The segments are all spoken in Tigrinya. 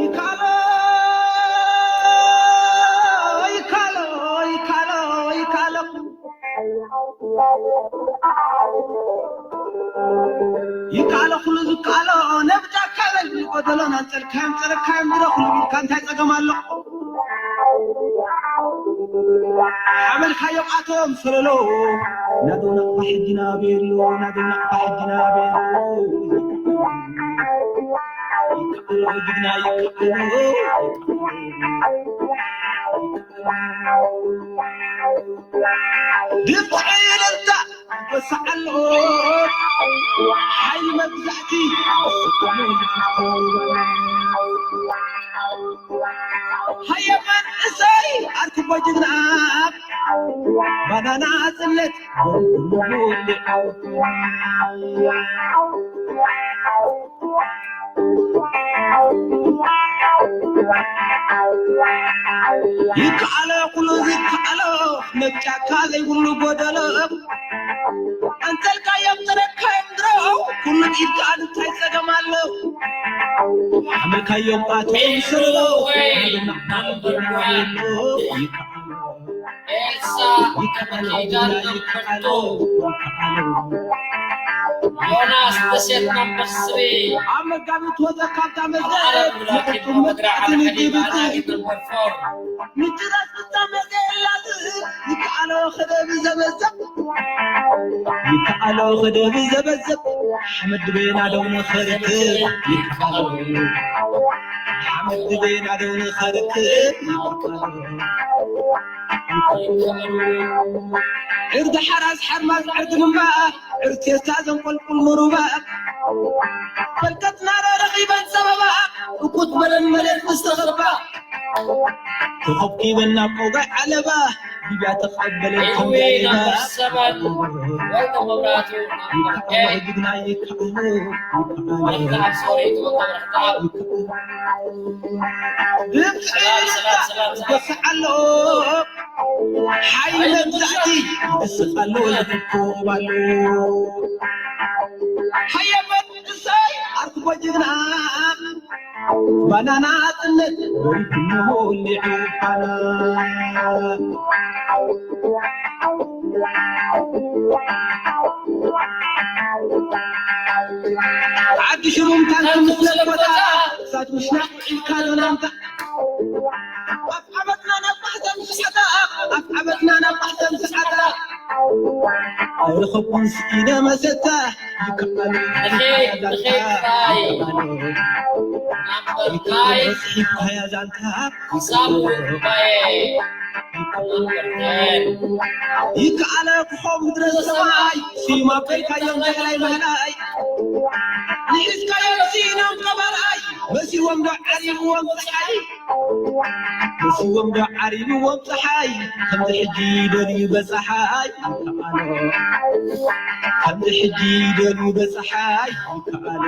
ይካሎ ይካሎ ይካሎ ይካሎ ይካሎ ኩሉ ዝካሎ ነብታ ካበል ጎደሎ ናንጸልካዮም ጸረካዮም ድረ ኩሉ ቢልካ እንታይ ጸገም ኣሎ? ሓመልካዮም ኣቶም ሰለሎ ናዶ ናቕፋ ሕጂ ናበየሎ ናዶ ናቕፋ ሕጂ ናበየሎ ይካሎ ጅግና ይካሎ ድምፂ ዕልልታ ይወስዕ ኣሎ ሓይሊ መግዛእቲ ሃየ መንእሰይ ኣርክቦ ጅግና ባናና ጽለት ይከኣሎ ኩሉ ዝከኣሎ ነብ ጫካ ዘይብሉ ጎደሎ ኣንተልካዮም ተረካዮም ድሮ ኩሉ ኢድካ እንታይ ጸገም ኣሎ ሓመልካዮም ኣቶም ስርሎ ኤልሳ ኪዳን ነምበር ቱ ዮናስ ተሴት ነምበር ስሪ ኣብ መጋቢት ወፀ ካብታ መዘት ምጥጡም መጥቃዕቲ ንግብት ምጭራስ ብታ መዘ የላዝብ ይከኣሎ ክደብ ዘበዘብ ይከኣሎ ክደብ ዘበዘብ ሓመድ ቤና ደው ንኸርክብ ይከኣሎ ሓመድ ቤና ደው ንኸርክብ ይከኣሎ ዕርዲ ሓራስ ሓርማዝ ዕርዲ ምንባር ዕርቴታ ዘንቆልቁል ምሩባ ፈልቀትና ረኺበን ሰበባ እኩት በለን መለን ምስተኸባ ተኸብኪበን ናብ ቆጋይ ዓለባ ሊብያ ተቐበለት ሰበን ወልተ መብራቱ ጅግና ይከኣሎ ወልተ ኣብ ሶሪ ተወቀብረሕታ ድምፂ ይበስዓሎ ሓይሊ መግዛእቲ ይስቕ ኣሎ ይፍኮብ ኣሎ ሃየ መንእሰይ ኣርክቦ ጅግና ባናና ጽነት ወሪድሞ ወሊዑ ፋና ዓዲ ሽሩምታን ክምስለት ቦታ እሳት ምሽናቕ ኢልካ ዶናምታ ኣፍዓበትና ናብ ማሕተም ስሓታ ኣፍዓበትና ናብ ማሕተም ስሓታ ኣይረኸብኩን ስኢነ መሰታ ይከኣል እኸይ እኸይ ጥራይ ናምበር ሒዝካያ ዛንታ ሳሙ ጉባኤ ናምበር ቴን ይከኣለ ክኾም ምድረ ሰማይ ስዩም ኣበይካዮም ዳሕላይ ማሕላይ ንሒዝካዮም ስኢኖም ቀባርኣይ መሲዎም ዶ ዓሪብዎም ፀሓይ መሲዎም ዶ ዓሪብዎም ፀሓይ ከምዚ ሕጂ ደልዩ በፀሓይ ይከኣሎ ከምዚ ሕጂ ደልዩ በፀሓይ ይከኣሎ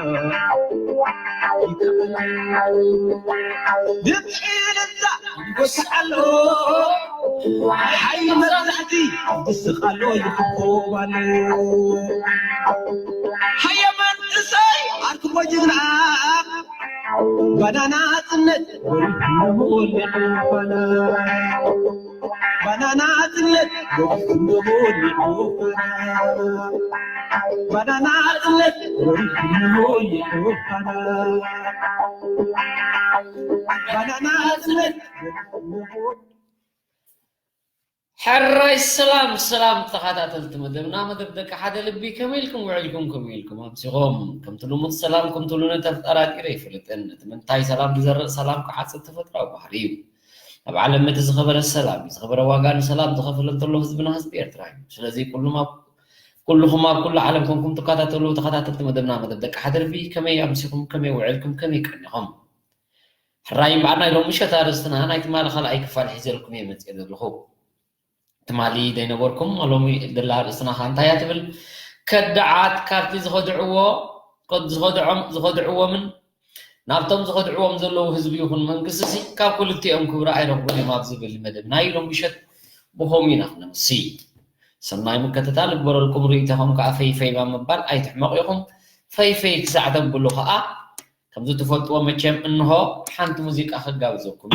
ይከኣሎ ድምፂ ልዛ ይጎስዓሎ ሓይሊ መግዛእቲ ይስቕ ኣሎ ይኽኮብ ኣሎ ሃየ መንእሰይ ኣርክቦ ጅግና ባናና ጽነት ወሊዑ ፋና ባናና ጽነት ወሊዑ ፋና ባናና ጽነት ወሊዑ ፋና ባናና ጽነት ሕራይ ሰላም ሰላም ተኸታተልቲ መደብና መደብ ደቂ ሓደ ልቢ ከመይ ኢልኩም ውዒልኩም ከመይ ኢልኩም ኣምሲኹም ከምቲ ልሙድ ሰላም ከምቲ ልነ ተፍጠራጢረ ይፈልጥን እቲ ምንታይ ሰላም ዝዘርእ ሰላም ክዓፅድ ተፈጥራዊ ባህሪ እዩ ኣብ ዓለም እቲ ዝኸበረ ሰላም እዩ ዝኸበረ ዋጋ ንሰላም ዝኸፈለ እንተሎ ህዝብና ህዝቢ ኤርትራ እዩ ስለዚ ኩሉም ኣብ ኩልኹም ኣብ ኩሉ ዓለም ኮንኩም ትከታተሉ ተኸታተልቲ መደብና መደብ ደቂ ሓደ ልቢ ከመይ ኣምሲኹም ከመይ ውዒልኩም ከመይ ቀኒኹም ሕራይ እምበኣር ናይ ሎሚ ምሸት ኣርእስትና ናይ ትማሊ ካልኣይ ክፋል ሒዘልኩም እየ መፅእ ዘለኹ ትማሊ ዘይነበርኩም ሎሚ ደላ ኣርእስትና ከ እንታይ እያ ትብል ከዳዓት ካብቲ ዝኸድዕዎ ዝኸድዖም ዝኸድዕዎምን ናብቶም ዝኸድዕዎም ዘለዉ ህዝቢ ይኹን መንግስቲ ሲ ካብ ክልቲኦም ክብሪ ኣይረኽቡን እዮም ኣብ ዝብል መደብ ናይ ሎም ምሸት ብኸም ኢና ክነምሲ ሰናይ ምከተታል እግበረልኩም ርእይቶኹም ከዓ ፈይፈይ ባ ምባል ኣይትሕመቑ ኢኹም ፈይፈይ ክሳዕ ተብሉ ከዓ ከምዚ ትፈልጥዎ መቸም እንሆ ሓንቲ ሙዚቃ ከጋብዘኩም።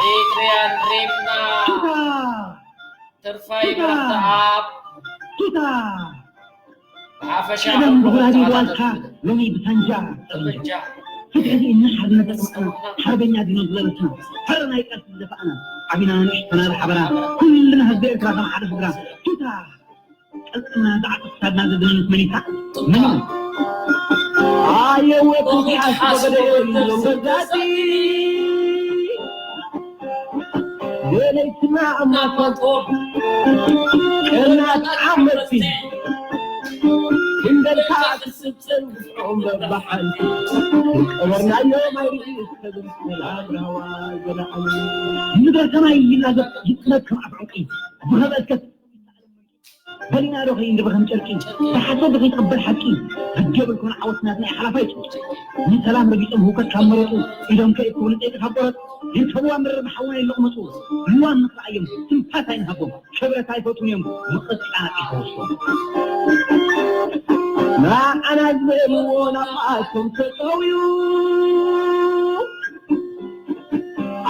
ሪትሪያን ሪምና ተርፋይ በረኽተኣብ ቱታ ብሓፈሻ ቀደም ብጉራዴ ዋልካ ሎሚ ብሳንጃ ጠበንጃ። ፍትሒ እናሓርነት ተጠቕምና ሓርበኛ ዲኖ ዝለበስና፣ ሕረ ናይ ቃልሲ ዝደፋእና፣ ዓቢና ንእሽተና ብሓበራ ኩልና ህዝቢ ኤርትራ ከም ሓደ ስድራ። ቱታ ቀልጥና ዝዓጥቕ ክሳድና ዘድንስ መኒታ መን እዩ? ኣየወ ቁጥዓስ በገደ የብሎም በዛቲ ገለይትና ኣማቶ ቀናት ዓመቲ ክንደልካ ክስብፅን ግፍዖም በባሓንቲ ቀበርናዮ ማይሪ ሰብን ሰላም ራዋ ገናዓሉ ምድረ ሰማይ ይላገብ ይጥለብ ከም ኣፍ ዕንቂ ብኸበእከት በሊና ዶ ከይንድበ ከም ጨርቂ ብሓሶት ዶ ከይትቕበል ሓቂ ግዲ የብልኩምን ዓወት ናትና እዩ ሓላፋይ ጭብጢ ንሰላም ረጊጾም ህውከት ካብ መረጡ ኢዶም ከእክቡ ንጸይቂ ካብ ቆረጥ ይርከብዋ ምርር ብሓውና ይለቕመጡ ልዋም ንኽረኣዮም ትንፋስ ኣይንሃቦም ክብረት ኣይፈትውን እዮም ምቕጻዕ ይፈወሶም ንዓና ዝበልዎ ናብኣቶም ተጠውዩ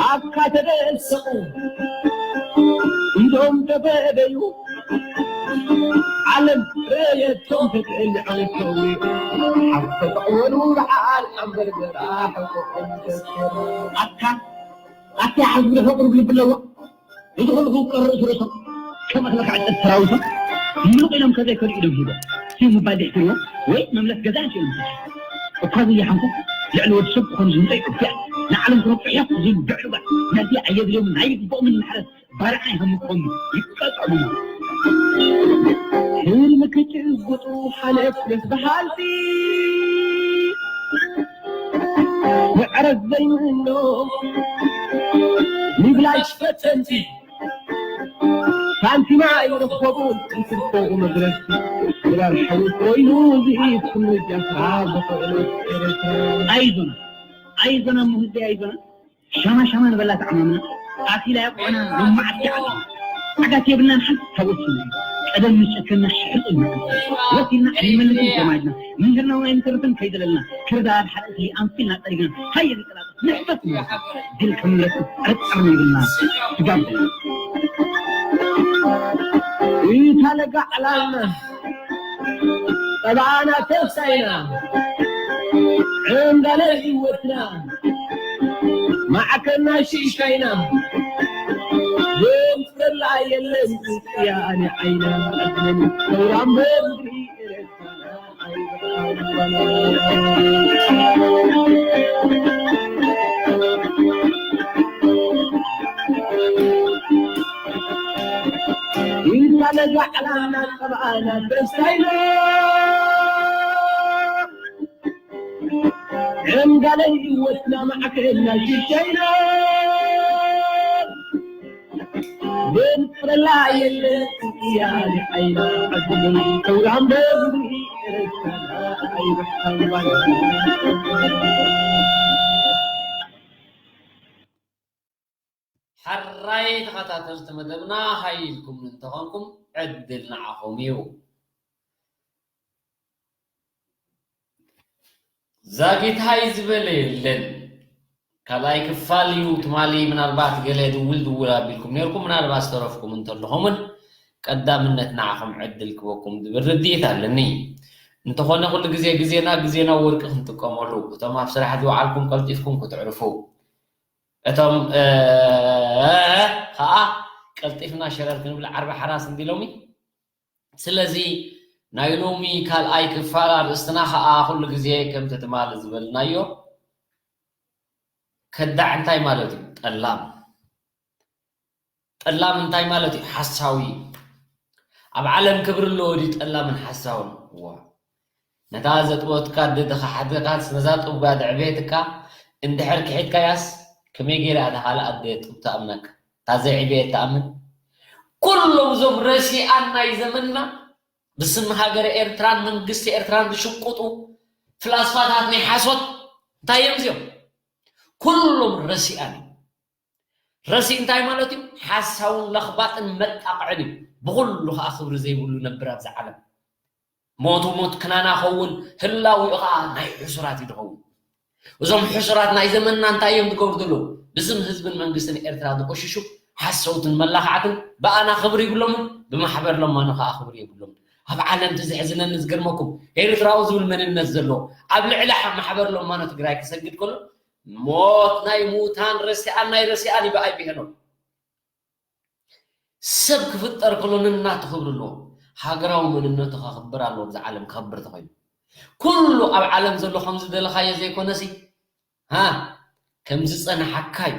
ኣካ ተደሰቑ ኢዶም ተፈደዩ ዓለም ረየቶም ተትዕልዖም ሰዊኡ ሓፍተጠቕወሉ በዓል ኣንበርበራ ሕቆኦም ተሰሩ ኣካ ኣካ ዓዝቢ ሕቑር ብልቢ ኣለዋ እዚ ኩሉ ክውቀር ርእሱ ርእሶም ከም ኣኽለ ክዕጠት ሰራዊቶም ምሉቕ ኢሎም ከዘይከዱ ኢዶም ሂቦም ስዩ ምባል ድሕትርዎ ወይ መምለስ ገዛ ኣንቲኦም ዝብሉ እኳ ዝያሓንኩ ልዕሊ ወዲ ሰብ ክኾኑ ዝምፀ ኢትዮጵያ ንዓለም ክረብሑ እዮም ዝብል ብዕሉጋ ነዚ ኣየድልዮምን ኣይግብኦምን ማሕረስ ባርዓ ይሃምኮም ይቀጥዕሙ ህልሚ ክጭብጡ ሓለፍ ደስ በሃልቲ ምዕረት ዘይምእኖም ንብላሽ ፈተንቲ ሳንቲማ ኣይረኸቡን እንትርፎኡ መድረስ ድራር ሓዊ ኮይኑ ዝኢት ክንጃካ ዝኽእለት ኤረትራ ኣይዞና ኣይዞና ምህዚ ኣይዞና ሻማ ሻማ ንበላ ተዓማምና ኣሲላ ያቆና ንማዓት ያዓና ዓጋት የብልናን ሓንቲ ታወስና ቀደም ንጨከና ሽሕጥ ወሲልና ኣይንመልስን ሰማጅና ምንድርና ኣይንተርፍን ከይዘለልና ክርዳድ ሓለእቲ ኣንፊልና ጠሪግና ሃየ ንጠላጥ ንሕፈት ንወስድ ድል ከምለስ ዕርጥር ይብልና ስጋብ እታ ለጋ ዕላልና ጠባና ተሳይና ዕንጋለ ህይወትና ማዕከና ሽሻይና ዘምፅላ የለን ያኔ ዓይና ሰውራም በምድሪ ሓራይ ተኸታተልቲ መደብና ሃይ ኢልኩም እንተኾንኩም ዕድል ንዓኹም እዩ። ዛጊት ሃይ ዝበለ የለን። ካልኣይ ክፋል እዩ ትማሊ ምናልባት ገለ ድውል ድውል ኣቢልኩም ነርኩም ምናልባት ዝተረፍኩም እንተለኹምን ቀዳምነት ንዓኹም ዕድል ክበኩም ዝብል ርድኢት ኣለኒ። እንተኾነ ኩሉ ግዜ ግዜና ግዜና ወርቂ ክንጥቀመሉ እቶም ኣብ ስራሕ ዝወዓልኩም ቀልጢፍኩም ክትዕርፉ እቶም ከዓ ቀልጢፍና ሸረር ክንብል ዓርቢ ሓራስ እንዲሎሚ ስለዚ ናይ ሎሚ ካልኣይ ክፋል ኣርእስትና ከዓ ኩሉ ግዜ ከምቲ ትማሊ ዝበልናዮ ከዳዕ እንታይ ማለት እዩ? ጠላም። ጠላም እንታይ ማለት እዩ? ሓሳዊ እዩ። ኣብ ዓለም ክብሪ ኣለዎ ድዩ ጠላምን ሓሳውን? እዋ ነታ ዘጥበትካ ኣደ ተኻሕተካስ ነዛ ጥብጋ ዘዕበየትካ እንድሕር ክሒድካያስ ከመይ ገይራ እያ እታ ካልእ ኣደ ጡብ ትኣምነካ? እታ ዘይዕበየት ትኣምን? ኩሎም እዞም ረሲኣን ናይ ዘመንና ብስም ሃገረ ኤርትራን መንግስቲ ኤርትራን ዝሽቁጡ ፍላስፋታት ናይ ሓሶት እንታይ እዮም እዚኦም? ኩሎም ረሲኣን እዮም። ረሲእ እንታይ ማለት እዩ? ሓሳውን ለኽባጥን መጣቕዕን እዩ። ብኹሉ ከዓ ክብሪ ዘይብሉ ነብር ኣብዚ ዓለም። ሞቱ ሞት ክናና ኸውን፣ ህላዊኡ ከዓ ናይ ሕሱራት እዩ ዝኸውን። እዞም ሕሱራት ናይ ዘመንና እንታይ እዮም ዝገብሩ ዘለዉ? ብስም ህዝብን መንግስትን ኤርትራ ዝቆሽሹ ሓሰውትን መላኻዕትን ብኣና ክብሪ ይብሎምን ብማሕበር ለማኖ ከዓ ክብሪ የብሎምን። ኣብ ዓለም እቲ ዘሕዝነኒ ዝገርመኩም ኤርትራዊ ዝብል መንነት ዘለዎ ኣብ ልዕሊ ሓ- ማሕበር ለማኖ ትግራይ ክሰግድ ከሎ ሞት ናይ ሙታን ረሲኣን ናይ ረሲኣን ይበኣይ ብሄኖም ሰብ ክፍጠር ከሎ ንናቱ ክብሪ ኣለዎ። ሃገራዊ መንነቱ ከኽብር ኣለዎ። ኣብዚ ዓለም ክኸብር ተኾይኑ ኩሉ ኣብ ዓለም ዘሎ ከም ዝደለኻዮ ዘይኮነሲ ሃ ከም ዝጸንሓካ እዩ።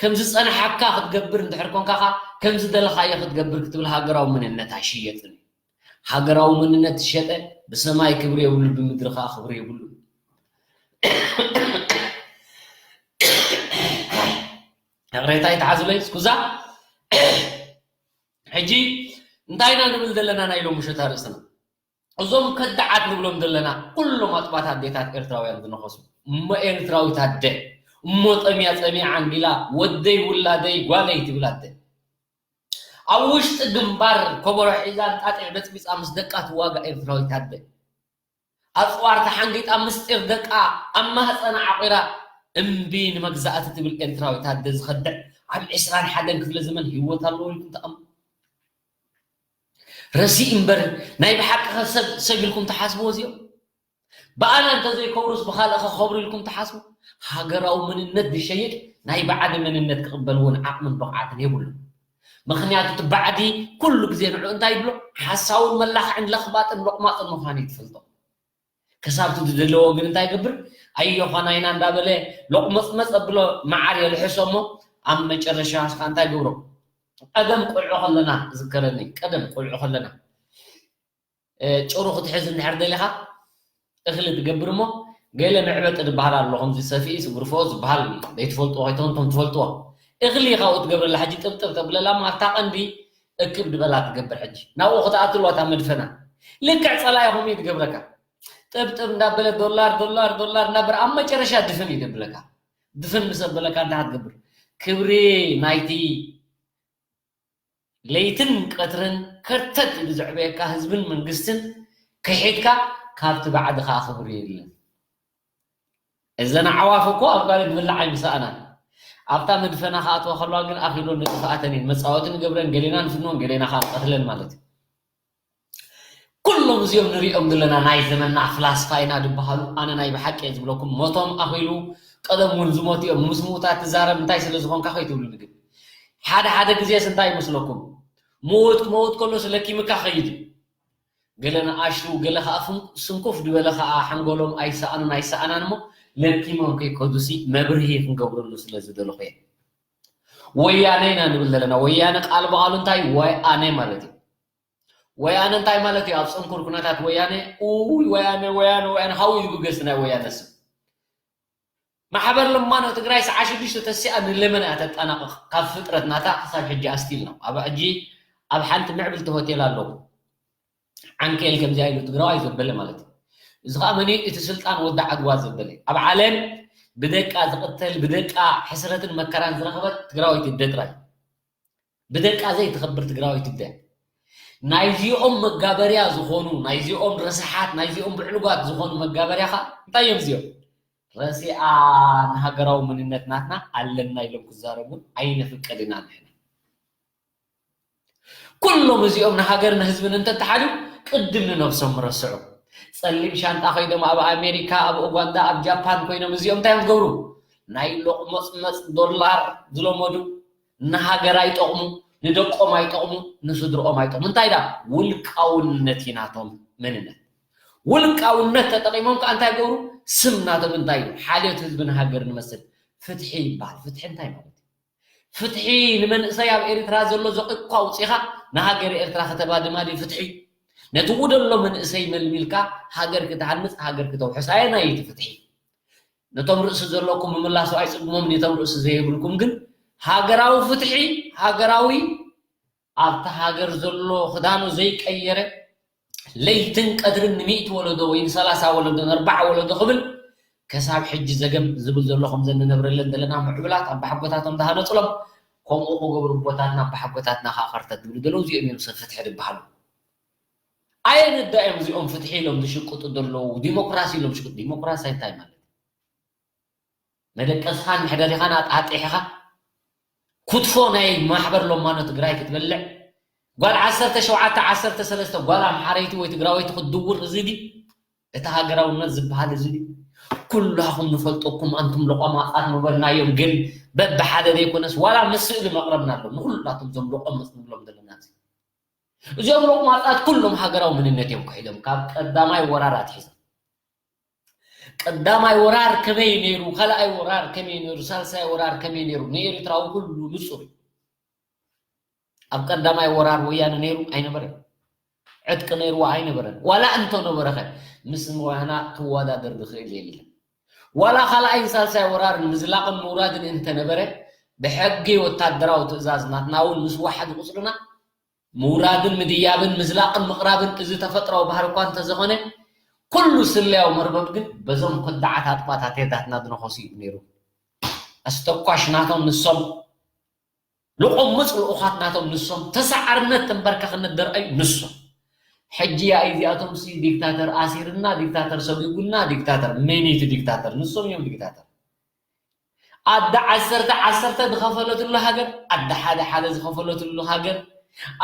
ከም ዝጸንሓካ ክትገብር እንድሕር ኮንካ ኸኣ ከም ዝደለኻዮ ክትገብር ክትብል ሃገራዊ መንነት ኣይሽየጥን እዩ። ሃገራዊ መንነት ዝሸጠ ብሰማይ ክብሪ የብሉ፣ ብምድሪ ኸኣ ክብሪ የብሉ። ይቕሬታ ይትሓዙለይ፣ ስኩዛ። ሕጂ እንታይ ኢና ንብል ዘለና ናይ ሎሚ ምሸት ኣርእስትና? እዞም ከዳዓት ንብሎም ዘለና ኩሎም ኣጥባት ኣዴታት ኤርትራውያን ዝነኸሱ እሞ ኤርትራዊት ኣደ እሞ ጠምያ ጸሚዓ ኣንጊላ ወደይ ውላደይ ጓለይ ትብል ኣደ ኣብ ውሽጢ ግንባር ኮቦሮ ሒዛ እንጣጢዕ በጽቢጻ ምስ ደቃ ትዋጋ ኤርትራዊት ኣደ ኣጽዋር ተሓንጊጣ ምስጢር ደቃ ኣብ ማህጸና ዓቂራ እምቢ ንመግዛእቲ ትብል ኤርትራዊት ኣደ ዝኸድዕ ኣብ ዕስራን ሓደን ክፍለ ዘመን ህይወት ኣለዎ ኢልኩም ተቐምጡ። ረሲእ እምበር ናይ ብሓቂ ከ ሰብ ሰብ ኢልኩም ትሓስብዎ እዚኦም? ብኣና እንተዘይከብሩስ ብኻልእ ከኸብሩ ኢልኩም ትሓስቡ? ሃገራዊ መንነት ዝሸይጥ ናይ ብዓዲ መንነት ክቕበል እውን ዓቕምን ብቕዓትን የብሉን። ምኽንያቱ እቲ ባዕዲ ኩሉ ግዜ ንዑ እንታይ ይብሎ? ሓሳውን መላኽዕን ለኽባጥን ሎቕማጥን ምዃኑ እዩ ትፈልጦ። ክሳብ እቲ ዝደለዎ ግን እንታይ ይገብር? ኣዮዃና ኢና እንዳበለ ሎቕመጽመጽ ኣብሎ መዓር የልሕሶ እሞ ኣብ መጨረሻ እስኻ እንታይ ገብሮ? ቀደም ቆልዑ ከለና ዝከረኒ ቀደም ቆልዑ ከለና ጭሩ ክትሕዝ እንድሕር ደሊኻ እኽሊ ትገብር እሞ ገለ መዕበጢ ዝበሃል ኣሎ ከምዚ ሰፍኢ ስጉርፎ ዝበሃል ዘይትፈልጥዎ ከይትኾን እቶም ትፈልጥዎ እኽሊ ካብኡ ትገብረላ ሕጂ ጥብጥብ ተብለላ እሞ ኣብታ ቀንዲ እክብ ዝበላ ትገብር ሕጂ ናብኡ ክትኣትልዋ እታ መድፈና ልክዕ ጸላኢ ከምኡ እዩ ትገብረካ ጥብጥብ እንዳበለ ዶላር ዶላር ዶላር እንዳበረ ኣብ መጨረሻ ድፍን እዩ ዘብለካ ድፍን ምስ ኣበለካ እንታይ ክትገብር ክብሪ ናይቲ ለይትን ቀትርን ከርተት ኢሉ ዘዕበየካ ህዝብን መንግስትን ክሒድካ ካብቲ ባዕዲ ከዓ ክብሪ የለን። እዘን ኣዕዋፍ እኮ ኣብ ካልእ ዝብላዕ ኣይምሰኣናን። ኣብታ መድፈና ክኣትዋ ከለዋ ግን ኣኺሎን ንጥፍኣተን እየን። መጻወቲ ንገብረን፣ ገሌና ንፍንወን፣ ገሌና ከዓ ንቐትለን ማለት እዩ። ኩሎም እዚኦም ንሪኦም ዘለና ናይ ዘመንና ፍላስፋ ኢና ዝበሃሉ ኣነ ናይ ብሓቂ እየ ዝብለኩም ሞቶም ኣኺሉ ቀደም እውን ዝሞቱ እዮም ምስ ምዉታት ትዛረብ እንታይ ስለ ዝኾንካ ከይትብሉኒ ግን ሓደ ሓደ ግዜስ እንታይ ይመስለኩም ምዉት ክመውት ከሎስ ለኪምካ ኸይድ እዩ ገለ ንኣሽቱ ገለ ከዓ ስንኩፍ ዝበለ ከዓ ሓንጎሎም ኣይሰኣኑን ኣይሰኣናን እሞ ለኪሞም ከይከዱሲ መብርሂ ክንገብረሉ ስለ ዝደለኹ እየ ወያነ ኢና ንብል ዘለና ወያነ ቃል በቓሉ እንታይ ወያነ ማለት እዩ ወያነ እንታይ ማለት እዩ? ኣብ ጽንኩር ኩነታት ወያነ ኡይ ወያነ ወያነ ወያነ ሃው ይብገስ ናይ ወያነ ስም። ማሕበር ለማኖ ትግራይ ሰዓ ሽዱሽተ ተሲኣ ንለመና እያ ተጣናቕቕ ካብ ፍጥረት ናታ ክሳብ ሕጂ ኣስቲል ነው ኣብ ሕጂ ኣብ ሓንቲ ምዕብልቲ ሆቴል ኣለዉ ዓንኬል ከምዚኣ ኢሉ ትግራዋይ ዘበለ ማለት እዩ እዚ ከዓ መን እቲ ስልጣን ወዲ ዓድዋ ዘበለ ኣብ ዓለም ብደቃ ዝቕተል ብደቃ ሕስረትን መከራን ዝረኸበት ትግራወይቲ እደ ጥራይ ብደቃ ዘይትኸብር ትግራወይቲ እደ ናይዚኦም መጋበርያ ዝኾኑ ናይዚኦም ረሳሓት ናይዚኦም ብዕሉጋት ዝኾኑ መጋበርያ ኸዓ እንታይ እዮም እዚኦም ረሲኣ ንሃገራዊ መንነት ናትና ኣለና ኢሎም ክዛረቡ ኣይነፍቅድ ኢና ንሕና ኩሎም እዚኦም ንሃገርን ህዝብን እንተተሓልዩ ቅድም ንነብሶም ረስዑ ጸሊም ሻንጣ ከይዶም ኣብ ኣሜሪካ ኣብ ኡጋንዳ ኣብ ጃፓን ኮይኖም እዚኦም እንታይ እዮም ዝገብሩ ናይ ሎቕመፅመፅ ዶላር ዝለመዱ ንሃገር ኣይጠቕሙ ንደቆም ኣይጠቕሙ ንስድርኦም ኣይጠቕሙ እንታይ ዳ ውልቃውነት እዩ ናቶም መንነት ውልቃውነት ተጠቒሞም ከዓ እንታይ ገብሩ ስም ናቶም እንታይ እዩ ሓልዮት ህዝብን ሃገር ንመስል ፍትሒ ይበሃል ፍትሒ እንታይ ማለት እዩ ፍትሒ ንመንእሰይ ኣብ ኤርትራ ዘሎ ዘቂጥኳ ኣውጺኻ ንሃገር ኤርትራ ከተባድማ ድዩ ፍትሒ? ነቲ ውደሎ መንእሰይ መልሚልካ ሃገር ክትሃንጽ ሃገር ክተውሕስ ኣየናይ እዩ እቲ ፍትሒ? ነቶም ርእሲ ዘለኩም ምምላሱ ኣይጽግሞም ነቶም ርእሲ ዘየብልኩም ግን ሃገራዊ ፍትሒ ሃገራዊ ኣብታ ሃገር ዘሎ ክዳኑ ዘይቀየረ ለይትን ቀትርን ንሚእቲ ወለዶ ወይ ንሰላሳ ወለዶ ንኣርባዓ ወለዶ ክብል ከሳብ ሕጂ ዘገም ዝብል ዘሎ ከምዘን ንነብረለን ዘለና ምዕቡላት ኣባሓጎታቶም ዝሃነፅሎም ከምኡ ክገብሩ ኣቦታትና ኣቦሓጎታትና ከዓ ከርተት ዝብሉ ዘለዉ እዚኦም እዮም ሰብ ፍትሒ ዝበሃሉ። ኣየነዳ እዮም እዚኦም ፍትሒ ኢሎም ዝሽቅጡ ዘለዉ፣ ዲሞክራሲ ኢሎም ዝሽቅጡ? ዲሞክራሲ እንታይ ማለት እዩ? መደቀስኻን መሕደሪኻን ኣጣጢሕኻ ክትፎ ናይ ማሕበር ለማኖ ትግራይ ክትበልዕ፣ ጓል ዓሰርተ ሸውዓተ ዓሰርተ ሰለስተ ጓል ኣምሓረይቲ ወይ ትግራወይቲ ክትድውር እዚ ድዩ? እቲ ሃገራውነት ዝበሃል እዚ ድዩ? ኩላኹም ንፈልጠኩም ኣንቱም ለቋማጻት ምበልናዮም፣ ግን በብሓደ ዘይኮነስ ዋላ ምስ ስእሊ መቕረብና ኣሎ። ንኹላቶም እዞም ለቆመጽ ንብሎም ዘለና እዚ እዚኦም ሎቕማጻት ኩሎም ሃገራዊ መንነት እዮም ክሒዶም፣ ካብ ቀዳማይ ወራር ኣትሒዞም። ቀዳማይ ወራር ከመይ ነይሩ፣ ካልኣይ ወራር ከመይ ነይሩ፣ ሳልሳይ ወራር ከመይ ነይሩ፣ ንኤርትራዊ ኩሉ ንጹር እዩ። ኣብ ቀዳማይ ወራር ወያነ ነይሩ ኣይነበረን፣ ዕጥቂ ነይርዋ ኣይነበረን። ዋላ እንተነበረኸ ምስ ወያና ክወዳደር ዝኽእል የለን። ዋላ ካልኣይን ሳልሳይ ወራርን ምዝላቕን ምውራድን እንተነበረ፣ ብሕጊ ወታደራዊ ትእዛዝ ናትና እውን ምስ ዋሕድ ቁጽርና ምውራድን ምድያብን ምዝላቕን ምቕራብን እዚ ተፈጥራዊ ባህሪ እኳ እንተዘኾነ፣ ኩሉ ስለያዊ መርበብ ግን በዞም ከዳዓት ኣጥባታት የዳትና ዝነኸሱ እዩ ነይሩ። ኣስተኳሽ ናቶም ንሶም፣ ልቑምፅ ልኡኻት ናቶም ንሶም፣ ተሰዓርነት ተንበርካኽነት ዘርኣዩ ንሶም። ሕጂ ያኢ እዚኣቶም ሲ ዲክታተር ኣሲርና፣ ዲክታተር ሰጒጉና፣ ዲክታተር፣ መን እዩ እቲ ዲክታተር? ንሶም እዮም ዲክታተር። ኣደ ዓሰርተ ዓሰርተ ዝኸፈለትሉ ሃገር፣ ኣደ ሓደ ሓደ ዝኸፈለትሉ ሃገር፣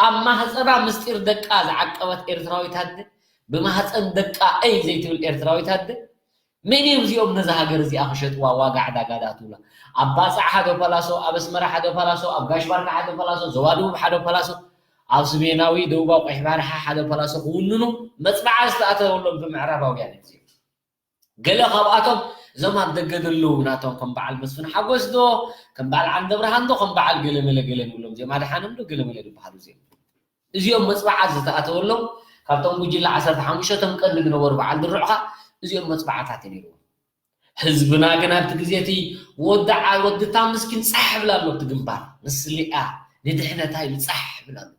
ኣብ ማህፀና ምስጢር ደቃ ዝዓቀበት ኤርትራዊት ኣደ፣ ብማህፀን ደቃ እይ ዘይትብል ኤርትራዊት ኣደ፣ መን እዮም እዚኦም ነዛ ሃገር እዚኣ ክሸጥዋ ዋጋ ዕዳጋ ዝኣትውላ? ኣብ ባፅዕ ሓደ ፓላሶ፣ ኣብ ኣስመራ ሓደ ፓላሶ፣ ኣብ ጋሽ ባርካ ሓደ ፓላሶ፣ ዞባ ደቡብ ሓደ ፓላሶ፣ ኣብ ሰሜናዊ ደቡባዊ ቀይሕ ባሕሪ ሓደ ፓላሶ ክውንኑ መፅናዕቲ ዝተኣተወሎም ብምዕራባውያን እዮም እዚኦም። ገለ ካብኣቶም እዞም ኣብ ደገ ዘለዉ ናቶም ከም በዓል መስፍን ሓጎስ ዶ፣ ከም በዓል ዓንደብርሃን ዶ፣ ከም በዓል ገለመለ ገለ ንብሎም እዚኦም ኣድሓኖም ዶ ገለመለ ዝበሃሉ እዚኦም። እዚኦም መፅናዕቲ ዝተኣተወሎም ካብቶም ጉጅለ ዓሰርተ ሓሙሽተ እቶም ቀንዲ ዝነበሩ በዓል ድሩዕኻ እዚኦም መፅናዕትታት እዩ ነይርዎም። ህዝብና ግን ኣብቲ ግዜ እቲ ወዲ ዓ-፣ ወዲ እታ ምስኪን ፃሕ ይብል ኣሎ ኣብቲ ግንባር። ንስሊኣ ንድሕነታ ኢሉ ፃሕ ይብል ኣሎ።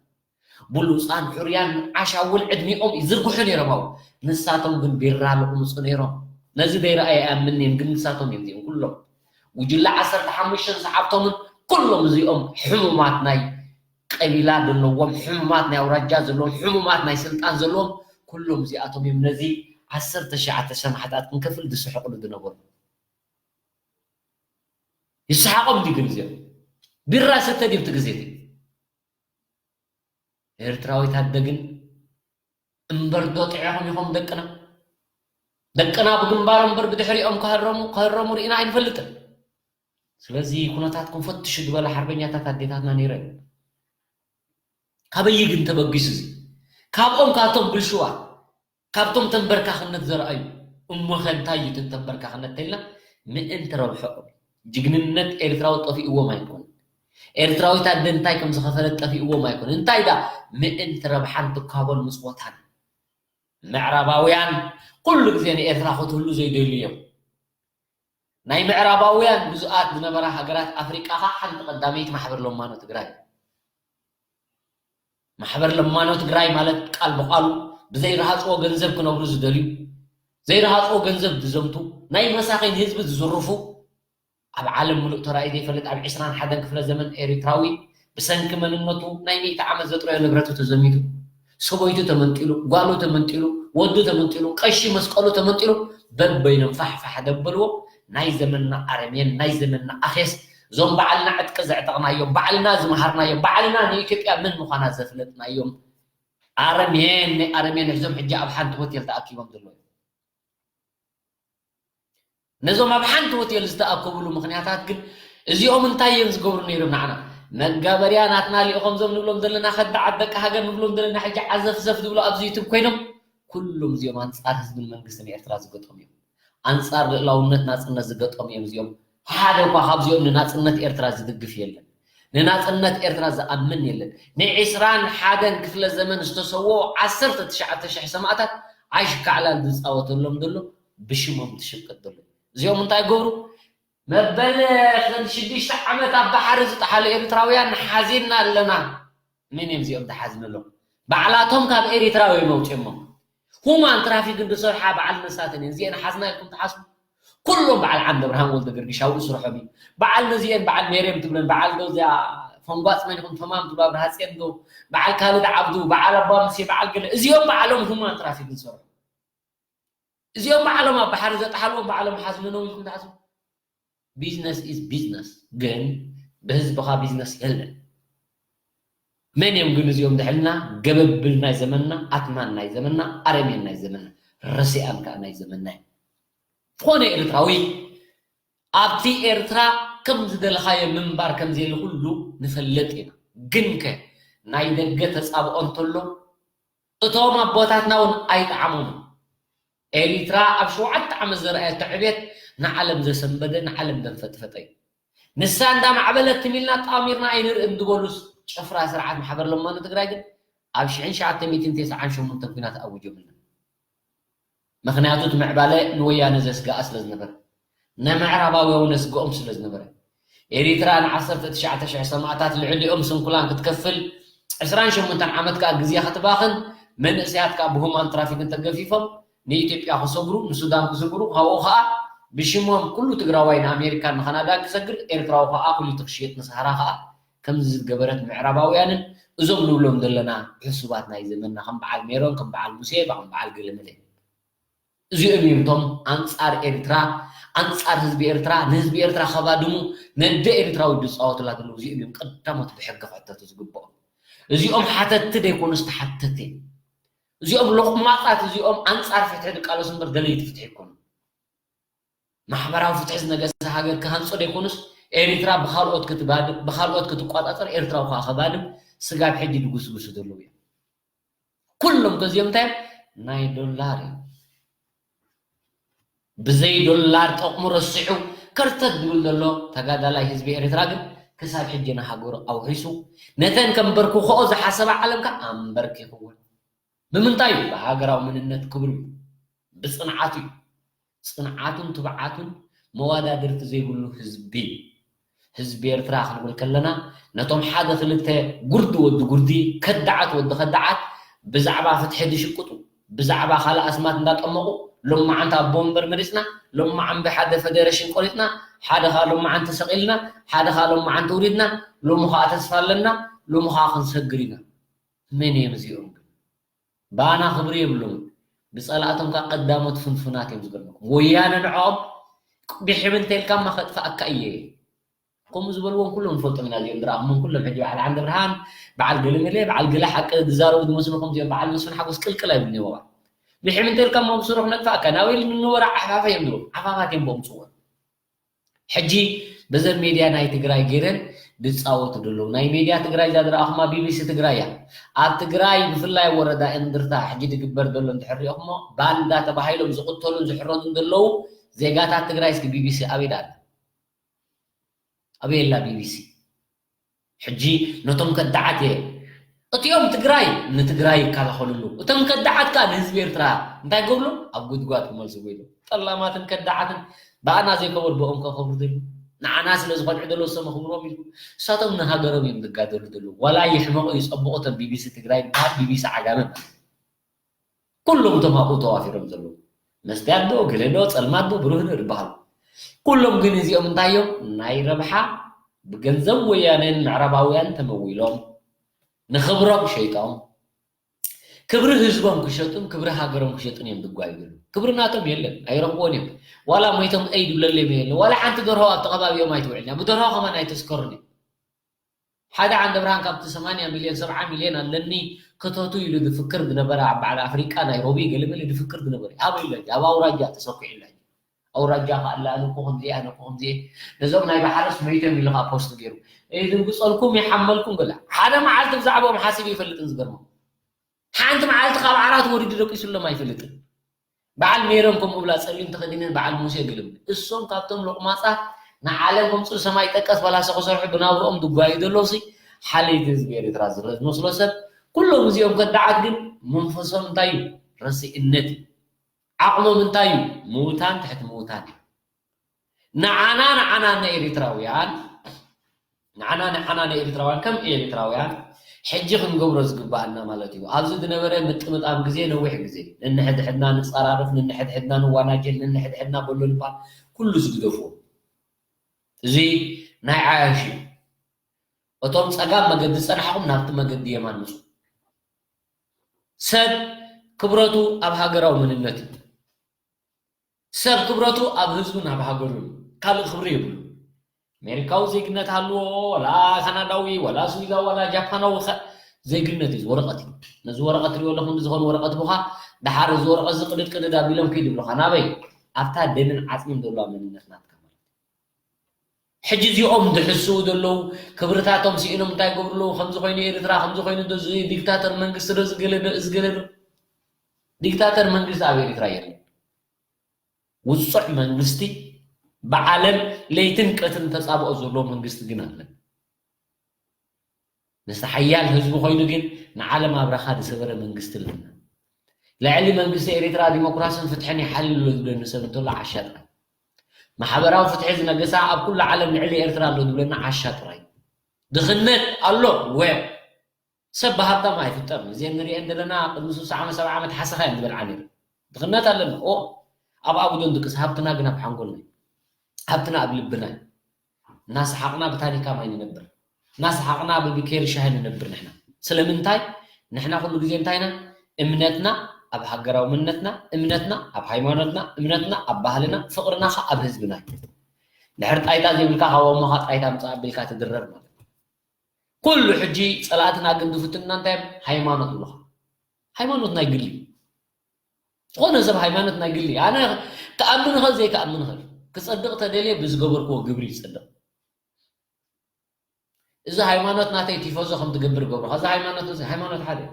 ብሉፃን ሕሩያን ዓሻውል ዕድሚኦም ይዝርግሑ ነይሮም ኣብኡ። ንሳቶም ግን ቢራ ልቕምፁ ነይሮም። ነዚ ዘይረኣየ ኣይኣምንን እየን፣ ግን ንሳቶም እዮም እዚኦም ኩሎም። ጉጅለ ዓሰርተ ሓሙሽተን ሰዓብቶምን ኩሎም እዚኦም ሕሙማት ናይ ቀቢላ ዘለዎም፣ ሕሙማት ናይ ኣውራጃ ዘለዎም፣ ሕሙማት ናይ ስልጣን ዘለዎም ኩሎም እዚኣቶም እዮም ነዚ ዓሰርተ ሸዓተ ሰማዕታት ክንከፍል ዝስሕቕሉ ዝነበሩ። ይስሓቖም ድዩ ግን እዚኦም? ቢራ ሰተ ድዩ ኣብቲ ግዜ እቲ? ኤርትራዊት ኣደ ግን እምበር ዶ ጥዒኹም ኢኹም ደቅና? ደቅና ብግንባሮም እምበር ብድሕሪኦም ክህረሙ፣ ክህረሙ ርኢና ኣይንፈልጥን። ስለዚ ኩነታትኩም ፈትሹ ዝበላ ሓርበኛታት ኣዴታትና ነይረን። ካበይ ግን ተበጊሱ እዚ? ካብኦም ካቶም ብልሽዋት፣ ካብቶም ተንበርካኽነት ዘርኣዩ። እሞኸ እንታይ እዩ እቲ ተንበርካኽነት ተልና? ምእንቲ ረብሐኦም። ጅግንነት ኤርትራዊ ጠፊእዎም ኣይኮን። ኤርትራዊት ኣደ እንታይ ከም ዝኸፈለት ጠፊእዎም ኣይኮን። እንታይ ዳ ምእንቲ ረብሓን ትካቦን ምጽወታን። ምዕራባውያን ኩሉ ግዜ ንኤርትራ ክትህሉ ዘይደልዩ እዮም። ናይ ምዕራባውያን ግዙኣት ዝነበራ ሃገራት ኣፍሪቃ ኸዓ ሓንቲ ቀዳመይቲ ማሕበር ለማኖ ትግራይ። ማሕበር ለማኖ ትግራይ ማለት ቃል ብቃሉ ብዘይረሃፅዎ ገንዘብ ክነብሩ ዝደልዩ፣ ዘይረሃፅዎ ገንዘብ ዝዘምቱ፣ ናይ መሳኺን ህዝቢ ዝዝርፉ፣ ኣብ ዓለም ምሉእ ተራእዩ ዘይፈልጥ ኣብ ዕስራን ሓደን ክፍለ ዘመን ኤሪትራዊ ብሰንኪ መንነቱ ናይ ሚእቲ ዓመት ዘጥረዮ ንብረቱ ተዘሚቱ፣ ሰበይቱ ተመንጢሉ፣ ጓሉ ተመንጢሉ፣ ወዱ ተመንጢሉ፣ ቀሺ መስቀሉ ተመንጢሉ፣ በበይኖም ፋሕ ፋሕ ደበልዎ። ናይ ዘመንና ኣረሜን፣ ናይ ዘመንና ኣኼስ፣ እዞም ባዕልና ዕጥቂ ዘዕጠቕናዮም፣ ባዕልና ዝመሃርናዮም፣ ባዕልና ንኢትዮጵያ መን ምዃና ዘፍለጥናዮም ኣረሜን ናይ ኣረሜን እዞም ሕጂ ኣብ ሓንቲ ሆቴል ተኣኪቦም ዘለዉ። ነዞም ኣብ ሓንቲ ሆቴል ዝተኣከብሉ ምኽንያታት ግን እዚኦም እንታይ እዮም ዝገብሩ ነይሮም ንዓና? መጋበርያ ናትና ልኢኾም ዞም ንብሎም ዘለና ከዳዓት ደቂ ሃገር ንብሎም ዘለና ሕጂ ዓዘፍዘፍ ዝብሉ ኣብዚ ዩቱብ ኮይኖም ኩሎም እዚኦም ኣንጻር ህዝብን መንግስትን ኤርትራ ዝገጠሙ እዮም። ኣንጻር ልእላውነት ናጽነት ዝገጠሙ እዮም እዚኦም። ሓደ እኳ ካብዚኦም ንናጽነት ኤርትራ ዝድግፍ የለን። ንናጽነት ኤርትራ ዝኣምን የለን። ንዕስራን ሓደን ክፍለ ዘመን ዝተሰወኡ ዓሰርተ ትሽዓተ ሽሕ ሰማእታት ዓሽ ካዕላል ዝጻወተሎም ዘሎ ብሽሞም ዝሽቅጥ ዘሎ። እዚኦም እንታይ ይገብሩ? መበል ክንዲ ሽዱሽተ ዓመት ኣብ ባሕሪ ዝጠሓሉ ኤርትራውያን ሓዚንና ኣለና። መን እዮም እዚኦም ዝሓዝንሎም? ባዕላቶም ካብ ኤሪትራ እዮም ኣውፅኦሞም። ሁማን ትራፊክ እንድሰርሓ በዓል መሳተን እየን። እዚአን ሓዝና ኢልኩም ትሓስቡ? ኩሎም በዓል ዓንደ ብርሃን ወልደ ገርግሽ ኣብኡ ስርሖም እዩ። በዓል ነዚአን በዓል ሜርየም ትብለን በዓል ዶ እዚኣ ተንጓጽ መን ኢኹም ተማም ትብሉ ኣብርሃ ጽዮን ዶ በዓል ካልድ ዓብዱ በዓል ኣባ ሙሴ በዓል ገለ እዚኦም በዓሎም ሁማን ትራፊክ ዝሰርሑ እዚኦም በዓሎም ኣብ ባሕሪ ዘጥሓልዎም በዓሎም ሓዝኑ ነው ኢልኩም ትሓስቡ? Business is business ግን ብህዝብኻ business የለን። መን እዮም ግን እዚኦም ድሕልና ገበብል ናይ ዘመንና ኣትማን ናይ ዘመንና ኣረሜን ናይ ዘመንና ረሲኣን ከዓ ናይ ዘመንና እዩ። ዝኾነ ኤርትራዊ ኣብቲ ኤርትራ ከም ዝደለኻዮ ምንባር ከም ዘየለ ኩሉ ንፈልጥ ኢና። ግንከ ናይ ደገ ተጻብኦ እንተሎ እቶም ኣቦታትና እውን ኣይጠዓሞምን። ኤሪትራ ኣብ ሸውዓተ ዓመት ዘርኣየቶ ዕቤት ንዓለም ዘሰንበደ ንዓለም ዘንፈጥፈጠ እዩ። ንሳ እንዳማዕበለት ትም ኢልና ጣሚርና ኣይንርእን ዝበሉስ ጭፍራ ስርዓት ማሕበር ለማኖ ትግራይ ግን ኣብ ሽሕን ትሽዓተ ሚእትን ተስዓን ሸሞንተን ኲናት ኣዊጆምልና። ምኽንያቱ እቲ ምዕባለ ንወያነ ዘስግኣ ስለ ዝነበረ፣ ንምዕራባውያን እውን ዘስግኦም ስለ ዝነበረ። ኤሪትራ ንዓሰርተ ትሽዓተ ሽሕ ሰማእታት ልዕሊኦም ስንኩላን ክትከፍል ዕስራን ሸሞንተን ዓመት ከዓ ግዜ ክትባኽን መንእሰያት ከዓ ብሁማን ትራፊክን ተገፊፎም ንኢትዮጵያ ክሰግሩ ንሱዳን ክስግሩ ካብኡ ከዓ ብሽሞም ኩሉ ትግራዋይ ንኣሜሪካን ንካናዳን ክሰግር ኤርትራዊ ከዓ ኩሊቱ ክሽየጥ ንሳህራ ከዓ ከምዚ ዝገበረት ምዕራባውያንን እዞም ንብሎም ዘለና ዕሱባት ናይ ዘመንና ከም በዓል ሜሮን ከም በዓል ሙሴ ከም በዓል ገለመለ እዚኦም እዮም እቶም ኣንጻር ኤርትራ ኣንጻር ህዝቢ ኤርትራ ንህዝቢ ኤርትራ ከባድሙ ነደ ኤርትራዊ ዝጻወቱላ ዘለዉ እዚኦም እዮም ቀዳሞት ብሕጊ ክሕተቱ ዝግብኦም እዚኦም ሓተትቲ ደይኮኑስ ተሓተቲ እዮም እዚኦም ሎቕማጻት እዚኦም ኣንጻር ፍትሒ ዝቃለሱ እምበር ደለይቲ ፍትሒ ይኮኑ ማሕበራዊ ፍትሒ ዝነገሰ ሃገር ክሃንጹ ደይኮኑስ ኤርትራ ብካልኦት ክትባድም ብካልኦት ክትቋጻጸር ኤርትራዊ ከዓ ከባድም ስጋብ ሕጂ ድጉስጉሱ ዘለዉ እዮም ኩሎም ከዚኦም እንታይ ናይ ዶላር እዩ ብዘይ ዶላር ጠቕሙ ረሲዑ ከርተት ዝብል ዘሎ ተጋዳላይ ህዝቢ ኤርትራ ግን ክሳብ ሕጂ ንሃገሩ ኣውሒሱ ነተን ከንበርክኽኦ ዝሓሰባ ዓለም ከዓ ኣንበርኪኽወን ብምንታይ እዩ ብሃገራዊ መንነት ክብሩ እዩ ብፅንዓቱ እዩ ፅንዓቱን ትብዓቱን መዋዳድርቲ ዘይብሉ ህዝቢ እዩ ህዝቢ ኤርትራ ክንብል ከለና ነቶም ሓደ ክልተ ጉርዲ ወዲ ጉርዲ ከዳዓት ወዲ ከዳዓት ብዛዕባ ፍትሒ ዝሽቅጡ ብዛዕባ ካልእ ኣስማት እንዳጠመቑ ሎማዓንቲ ኣቦ ወንበር መሪፅና ሎማዓንቲ ሓደ ፈደረሽን ቆሪፅና ሓደ ከዓ ሎማዓንቲ ሰቒልና ሓደ ከዓ ሎማዓንቲ ውሪድና ሎሚ ከዓ ተስፋ ኣለና ሎሚ ከዓ ክንሰግር ኢና መን እዮም እዚኦም ግን ብኣና ክብሪ የብሎም ብፀላእቶም ከዓ ቀዳሞት ፍንፉናት እዮም ዝገርመኩም ወያነ ንዕኦም ቢሕም እንተልካማ ከጥፋኣካ እየ ከምኡ ዝበልዎም ኩሎም ንፈልጦም ኢና እዚኦም ዝረኣኹሞም ኩሎም ሕጂ በዓል ዓንደ ብርሃን በዓል ገለመለ በዓል ገለ ሓቂ ዝዛረቡ ዝመስሉ ከምዚኦም በዓል መስፍን ሓጎስ ቅልቅል ኣይብሉን እዮም ኣባል ቢሕም እንተልካማ ብስሩ ክነጥፋእካ ናበይ ንወራ ዓፋፋ እዮም ዝብሉ ዓፋፋት እዮም በምፅዎም ሕጂ በዘን ሜድያ ናይ ትግራይ ገይረን ዝፃወቱ ዘለዉ ናይ ሜድያ ትግራይ እዛ ዝረኣኹማ ቢቢሲ ትግራይ እያ ኣብ ትግራይ ብፍላይ ወረዳ እንድርታ ሕጂ ዝግበር ዘሎ እንድሕር ሪኦኹሞ ባንዳ ተባሂሎም ዝቕተሉን ዝሕረዱን ዘለዉ ዜጋታት ትግራይ እስኪ ቢቢሲ ኣበይ ደኣ ኣበይ ኣላ ቢቢሲ ሕጂ ነቶም ከዳዓት እየ እቲኦም ትግራይ ንትግራይ ይከላኸልሉ እቶም ከዳዓት ከዓ ንህዝቢ ኤርትራ እንታይ ገብሉ ኣብ ጉድጓድ ክመልስዎ ኢሉ ጠላማትን ከዳዓትን ብኣና ዘይከበር ብኦም ከከብሩ ዘይብሉ ንዓና ስለ ዝኸድዑ ደሎ ሰመ ክብሮም ኢሉ እሳቶም ንሃገሮም እዮም ዝጋደሉ ዘለዉ ዋላ ይሕመቑ ይፀብቑ እቶም ቢቢሲ ትግራይ ዝበሃል ቢቢሲ ዓጋመ ማለት ኩሎም እቶም ኣብኡ ተዋፊሮም ዘለዉ መስትያት ዶ ገለ ዶ ፀልማት ዶ ብሩህ ዶ ዝበሃሉ ኩሎም ግን እዚኦም እንታይ እዮም ናይ ረብሓ ብገንዘብ ወያነን ምዕራባውያን ተመዊሎም ንክብሮም ሸይጦም ክብሪ ህዝቦም ክሸጡን ክብሪ ሃገሮም ክሸጡን እዮም ዝጓዩ ዘለዉ ክብሪ ናቶም የለን ኣይረኽብዎን እዮም ዋላ ሞይቶም ኣይ ድብለለዮም የለን ዋላ ሓንቲ ደርሆ ኣብቲ ከባቢኦም ኣይትውዕልን እያ ብደርሆ ከማን ኣይተስከሩን እዮም ሓደ ዓንደብርሃን ካብቲ ሰማንያ ሚልዮን ሰብዓ ሚልዮን ኣለኒ ክተቱ ኢሉ ዝፍክር ዝነበረ ኣብ በዓል ኣፍሪቃ ናይሮቢ ገለመለ ዝፍክር ዝነበረ ኣበይ ኣሎ ኣብ ኣውራጃ ተሰኪዑ ኣሎ ኣውራጃ ከኣላ ኣነ እኮ ከምዚ ኣነ እኮ ከምዚ ነዞም ናይ ባሕርስ መይቶም ኢሉ ከዓ ፖስት ገይሩ ይድንግፀልኩም ይሓመልኩም ገለ ሓደ መዓልቲ ብዛዕባኦም ሓሲቡ ይፈልጥን ዝገርመኩም ሓንቲ መዓልቲ ካብ ዓራት ወሪዱ ደቂሱሎም ኣይፈልጥን። በዓል ሜሮን ከምኡ ብላ ጸሊም ተኸዲነን በዓል ሙሴ ግልም። እሶም ካብቶም ሎቕማጻት ንዓለም ከምጽኡ ሰማይ ጠቀስ ፈላሰ ክሰርሑ ብናብርኦም ዝጓዩ ዘለውሲ ሓለይቲ ህዝቢ ኤርትራ ዝረ- ዝመስሎ ሰብ ኩሎም እዚኦም ከዳዓት ግን መንፈሶም እንታይ እዩ? ረሲእነት እዩ። ዓቕሞም እንታይ እዩ? ምውታን ትሕቲ ምውታን እዩ። ንዓና ንዓና ንኤሪትራውያን ንዓና ንዓና ንኤሪትራውያን ከም ኤሪትራውያን ሕጂ ክንገብሮ ዝግባኣና ማለት እዩ። ኣብዚ ዝነበረ ምጥምጣም ግዜ ነዊሕ ግዜ ነንሕድሕድና ንጸራርፍ፣ ነንሕድሕድና ንዋናጀል፣ ነንሕድሕድና በሎ ንባል ኩሉ ዝግደፍዎ እዚ ናይ ዓያሽ እዩ። እቶም ጸጋም መገዲ ዝጸናሕኹም ናብቲ መገዲ የማን ምጹ። ሰብ ክብረቱ ኣብ ሃገራዊ መንነት እዩ። ሰብ ክብረቱ ኣብ ህዝቡን ኣብ ሃገሩን እዩ። ካልእ ክብሪ የብሉ። ኣሜሪካዊ ዜግነት ሃልዎ፣ ወላ ካናዳዊ፣ ወላ ስዊዛዊ፣ ወላ ጃፓናዊ፣ ከ-፣ ዜግነት እዩ፣ ወረቐት እዩ። ነዚ ወረቐት ትሪኦ ኣለኹም፣ ዝኾነ ወረቐት ብኻ፣ ደሓር እዚ ወረቐት እዚ ቅድድ ቅድድ ኣቢሎም ከይዱ ይብሉኻ። ናበይ? ኣብታ ደምን ዓጽምን ዘለዋ መንነት ናትካ ማለት እዩ። ሕጂ እዚኦም ዝሕስዉ ዘለዉ ክብርታቶም ስኢኖም እንታይ ይገብሩ ኣለዉ? ከምዚ ኮይኑ ኤርትራ፣ ከምዚ ኮይኑ ዶ እዚ ዲክታተር መንግስቲ ዶ ዝገለ ዶ፣ እዚ ገለ ዶ? ዲክታተር መንግስቲ ኣብ ኤርትራ የለን። ውጹዕ መንግስቲ ብዓለም ለይትን ቀትርን ተጻብኦ ዘሎ መንግስቲ ግን ኣለን። ምስቲ ሓያል ህዝቢ ኮይኑ ግን ንዓለም ኣብራኻ ዝሰበረ መንግስቲ ኣለና። ልዕሊ መንግስቲ ኤርትራ ዲሞክራስን ፍትሕን ይሓልል ኣሎ ዝብለኒ ሰብ እንተሎ ዓሻ ጥራይ። ማሕበራዊ ፍትሒ ዝነገሳ ኣብ ኩሉ ዓለም ልዕሊ ኤርትራ ኣሎ ዝብለና ዓሻ ጥራይ። ድኽነት ኣሎ ወ ሰብ ብሃብታም ኣይፍጠርን። እዘን ንሪኤን ዘለና ቅድሚ ስሳ ዓመት፣ ሰብዓ ዓመት ሓሰኻ እየን ዝበልዓ ነይረን። ድኽነት ኣለና። ኦ፣ ኣብ ኣጉዶ ንድቅስ፣ ሃብትና ግን ኣብ ሓንጎልና እዩ። ሃብትና ኣብ ልብና እዩ። እናሰሓቕና ብታኒካ ማይ ንነብር። እናሰሓቕና ብብኬሪ ሻሂ ንነብር ንሕና። ስለምንታይ? ንሕና ኩሉ ግዜ እንታይ ኢና? እምነትና ኣብ ሃገራዊ መንነትና፣ እምነትና ኣብ ሃይማኖትና፣ እምነትና ኣብ ባህልና፣ ፍቕርና ኸኣ ኣብ ህዝብና እዩ። ድሕር ጣይታ ዘይብልካ ካብ ኣሞኻ ጣይታ ምጻእ ኣቢልካ ትድረር ማለት እዩ። ኩሉ ሕጂ ጸላእትና ግን ዝፍትኑና እንታይ እዮም? ሃይማኖት ይብሉኻ። ሃይማኖት ናይ ግሊ እዩ። ዝኾነ ሰብ ሃይማኖት ናይ ግሊ እዩ። ኣነ ክኣምን እኽእል፣ ዘይክኣምን እኽእል። ክጸድቕ ተደልየ ብዝገበርክዎ ግብሪ ይጸድቕ። እዚ ሃይማኖት ናተይ ቲፎዞ ከም ትገብር ገብሮ። ከዚ ሃይማኖት፣ እዚ ሃይማኖት ሓደ እዩ።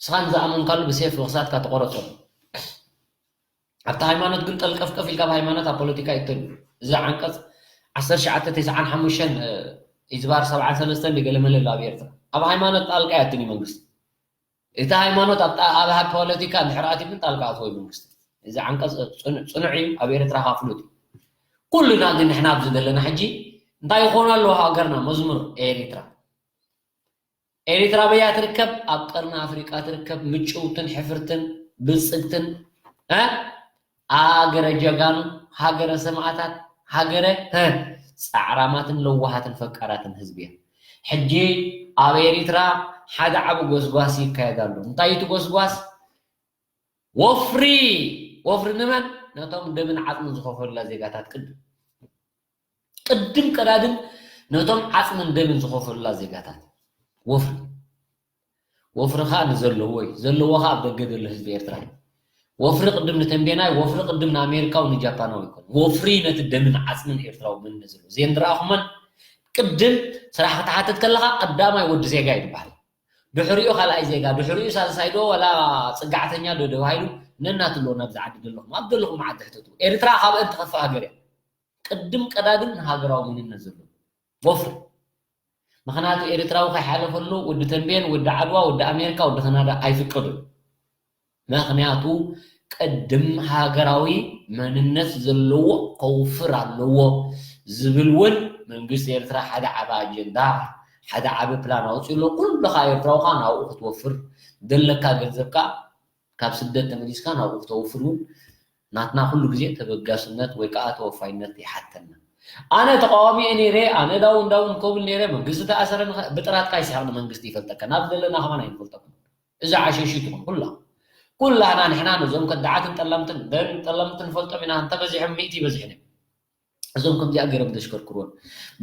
ንስኻ ንዝኣመንካሉ ብሴፍ ክሳድካ ትቆረጾ። ኣብቲ ሃይማኖት ግን ጠልቀፍቀፍ ኢልካ ኣብ ሃይማኖት ኣብ ፖለቲካ ይእተን እዩ። እዚ ዓንቀጽ ዓሰርተ ትሽዓተ ተስዓን ሓሙሽተን፣ እ፣ ኢዝባር ሰብዓን ሰለስተን ድገለ መለ ኣሎ ኣብ ኤርትራ። ኣብ ሃይማኖት ጣልቃ የእትን እዩ መንግስቲ። እቲ ሃይማኖት ኣብ ጣ-፣ ኣብ ሃ-፣ ፖለቲካ እንድሕር ኣትዩ ግን ጣልቃ ኣትዎ እዩ መንግስቲ። እዚ ዓንቀጽ ጽኑ-፣ ጽኑዕ እዩ፣ ኣብ ኤርትራ ከኣ ፍሉጥ እዩ። ኩልና ግን ንሕና ኣብዚ ዘለና ሕጂ እንታይ ይኾኑ ኣለዉ ሃገርና? መዝሙር ኤሪትራ። ኤሪትራ በያ ትርከብ? ኣብ ቀርኒ ኣፍሪቃ ትርከብ፣ ምጭውትን ሕፍርትን ብልጽግትን፣ እ? ሃገረ ጀጋኑ፣ ሃገረ ሰማእታት፣ ሃገረ፣ እ፣ ጻዕራማትን ለዋሃትን ፈቃራትን ህዝቢ እያ። ሕጂ ኣብ ኤሪትራ ሓደ ዓቢ ጎስጓስ ይካየድ ኣሎ። እንታይ እዩ እቲ ጎስጓስ? ወፍሪ! ወፍሪ ንመን? ነቶም ደምን ዓጽምን ዝኸፈሉላ ዜጋታት ቅድም። ቅድም ቀዳድም ነቶም ዓጽምን ደምን ዝኸፈሉላ ዜጋታት። ወፍሪ። ወፍሪ ኸኣ ንዘለዎ እዩ። ዘለዎ ኸኣ ኣብ ደገ ዘሎ ህዝቢ ኤርትራ እዩ። ወፍሪ ቅድም ንተንቤናይ፣ ወፍሪ ቅድም ንኣሜሪካዊ፣ ንጃፓናዊ ይኮን። ወፍሪ ነቲ ደምን ዓጽምን ኤርትራዊ መንነት ዘለዎ። እዚአን ዝረኣኹመን ቅድም ስራሕ ክትሓትት ከለኻ ቀዳማይ ወዲ ዜጋ እዩ ዝበሃል። ድሕሪኡ ካልኣይ ዜጋ፣ ድሕሪኡ ሳልሳይ ዶ ዋላ ጽጋዕተኛ ዶ ተባሂሉ ነናቱ ኣሎ ናብዚ ዓዲ ዘለኹም፣ ኣብ ዘለኹም ዓዲ ሕተቱ። ኤርትራ ካብአን ትኸፍእ ሃገር እያ። ቅድም ቀዳድም ንሃገራዊ መንነት ዘለዎ ወፍሪ። ምኽንያቱ ኤርትራዊ ከይሓለፈሉ ወዲ ተንቤን፣ ወዲ ዓድዋ፣ ወዲ ኣሜሪካ፣ ወዲ ካናዳ ኣይፍቀዱን። ምኽንያቱ ቅድም ሃገራዊ መንነት ዘለዎ ከውፍር ኣለዎ ዝብል እውን መንግስቲ ኤርትራ ሓደ ዓቢ ኣጀንዳ፣ ሓደ ዓቢ ፕላን ኣውጺኡ ኣሎ። ኩልኻ ኤርትራዊ ኸኣ ናብኡ ክትወፍር፣ ዘለካ ገንዘብ ከኣ ካብ ስደት ተመሊስካ ናብኡ ክተውፍር እውን ናትና ኩሉ ግዜ ተበጋስነት ወይ ከኣ ተወፋይነት ይሓተና። ኣነ ተቃዋሚ እየ ነይረ፣ ኣነ ዳውን ዳውን ክብል ነይረ፣ መንግስቲ ተኣሰረ፣ ንኸ-፣ ብጥራትካ ይስሕቕ ንመንግስቲ ይፈልጠካ። ናብ ዘለና ከማን ኣይንፈልጠኩም። እዚ ዓሸሹ ትኹን ኩላ። ኩላህና ንሕና ነዞም ከዳዓትን ጠለምትን፣ ደን ጠለምትን ንፈልጦም ኢና፣ እንተበዚሖም ሚእቲ ይበዝሑን እዮም። እዞም ከምዚኣ ገይሮም ዘሽከርክሩዎም፣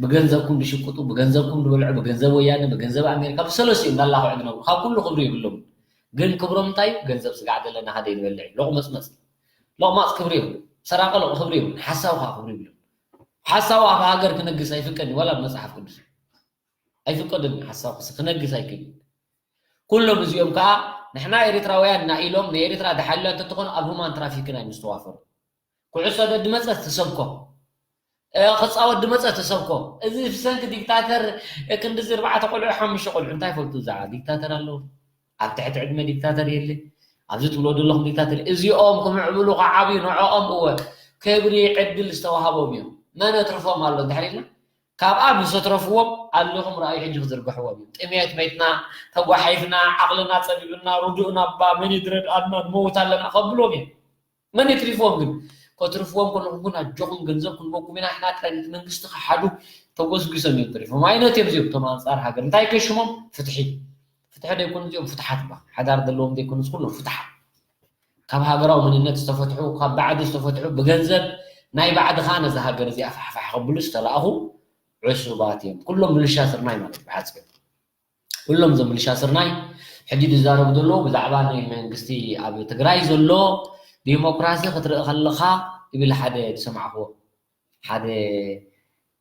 ብገንዘብኩም ዝሽቅጡ፣ ብገንዘብኩም ዝበልዑ፣ ብገንዘብ ወያነ፣ ብገንዘብ ኣሜሪካ፣ ብሰለስቲኡ እንዳላኽዑ ዝነብሩ፣ ካብ ኩሉ ክብሪ የብሎም። ግን ክብሮም እንታይ እዩ? ገንዘብ ስጋዕ ዘለና ሓደ ይንበልዕ እዩ። ሎቕመጽመጽ። ሎቕማጽ ክብሪ የብሉ። ሰራቂ ሎቕ ክብሪ የብሉ። ሓሳዊ ከዓ ክብሪ የብሉ። ሓሳዊ ኣብ ሃገር ክነግስ ኣይፍቀድን፣ ዋላ ብመጽሓፍ ቅዱስ ኣይፍቀድን። ሓሳዊ ክስ-፣ ክነግስ ኣይክእልን። ኩሎም እዚኦም ከዓ ንሕና ኤርትራውያን ኢና ኢሎም ንኤርትራ ደሓልያ እንተትኾኑ ኣብ ሁማን ትራፊክን ኣይምስተዋፈሩ። ኩዕሶ ዶ ድመጸ ትሰብኮ፣ እ፣ ክጻወት ድመጸ ትሰብኮ። እዚ ብሰንኪ ዲክታተር፣ እ፣ ክንድዚ ኣርባዕተ ቆልዑ፣ ሓሙሽተ ቆልዑ እንታይ ፈልጡ እዛ ዲክታተር ኣለዉ? ኣብ ትሕቲ ዕድመ ዲክታተር የለ። ኣብዚ ትብሎ ዘለኹም ዲክታተር፣ እዚኦም ክምዕብሉ ክዓብዩ ንዕኦም እወ ክብሪ ዕድል ዝተዋሃቦም እዮም። መን ኣትርፎም ኣሎ እንድሕር ኢልና፣ ካብኣ ምስ ኣትረፍዎም ኣለኹም ረኣዩ ሕጂ ክዝርግሕዎም እዮም። ጥሜት መይትና፣ ተጓሓይፍና፣ ዓቕልና ጸቢብና፣ ርዱእ ናባ መን እዩ ዝረድኣና፣ ንመውት ኣለና ከብሎም እዮም። መን የትሪፍዎም ግን? ከትርፍዎም ከለኹም ግን ኣጆኹም ገንዘብ ክንበኩም ኢና፣ ንሕና ጥራይ ነቲ መንግስቲ ክሓዱ ተጎስጒሶም እዮም ተሪፎም። ኣይነት እዮም እዚኦም እቶም ኣንጻር ሃገር። እንታይ ከሽሞም? ፍትሒ። ፍትሒ ዶ ይኮኑ እዚኦም? ፍትሓት እባ። ሓዳር ዘለዎም ዘይኮኑስ ኩሎም ፍትሓት። ካብ ሃገራዊ መንነት ዝተፈትሑ፣ ካብ ባዕዲ ዝተፈትሑ፣ ብገንዘብ ናይ ባዕዲ ከኣ ነዛ ሃገር እዚኣ ፋሕፋሕ ከብሉ ዝተላእኹ ዕሱባት እዮም። ኩሎም ምልሻ ስርናይ ማለት ብሓጺሩ። ኩሎም እዞም ምልሻ ስርናይ ሕጂ ዝዛረቡ ዘለዉ ብዛዕባ ናይ መንግስቲ ኣብ ትግራይ ዘሎ ዲሞክራሲ ክትርኢ ከለኻ ይብል ሓደ ዝሰማዕኽዎ። ሓደ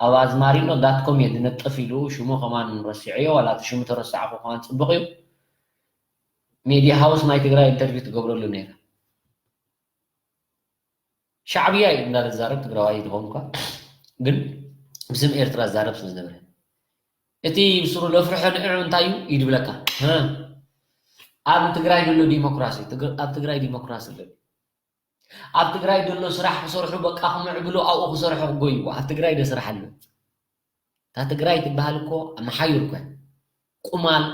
ኣብ ኣዝማሪኖ ዳት ኮም እየ ዝነጥፍ ኢሉ ሽሙ ከማን ረሲዐዮ፣ ዋላ እቲ ሽሙ ተረሳዕኹ ከማን ጽቡቕ እዩ። ሜድያ ሃውስ ናይ ትግራይ ኢንተርቪው ትገብረሉ ነይራ። ሻዕብያ እዩ እንዳተዛረብ ትግራዋይ ዝኾንኳ ግን ብስም ኤርትራ ዝዛረብ ስለ ዝነበረ እቲ ብስሩ ለፍርሖ ንዕዑ እንታይ እዩ ይድብለካ። እ፣ ኣብ ትግራይ ዘሎ ዲሞክራሲ፣ ትግ-፣ ኣብ ትግራይ ዲሞክራሲ ኣሎ። ኣብ ትግራይ ዘሎ ስራሕ ክሰርሑ በቃ ክምዕብሉ ኣብኡ ክሰርሑ ክጎይዎ። ኣብ ትግራይ ዶ ስራሕ ኣሎ? እታ ትግራይ ትበሃል እኮ መሓዩር እኮ እያ። ቁማል፣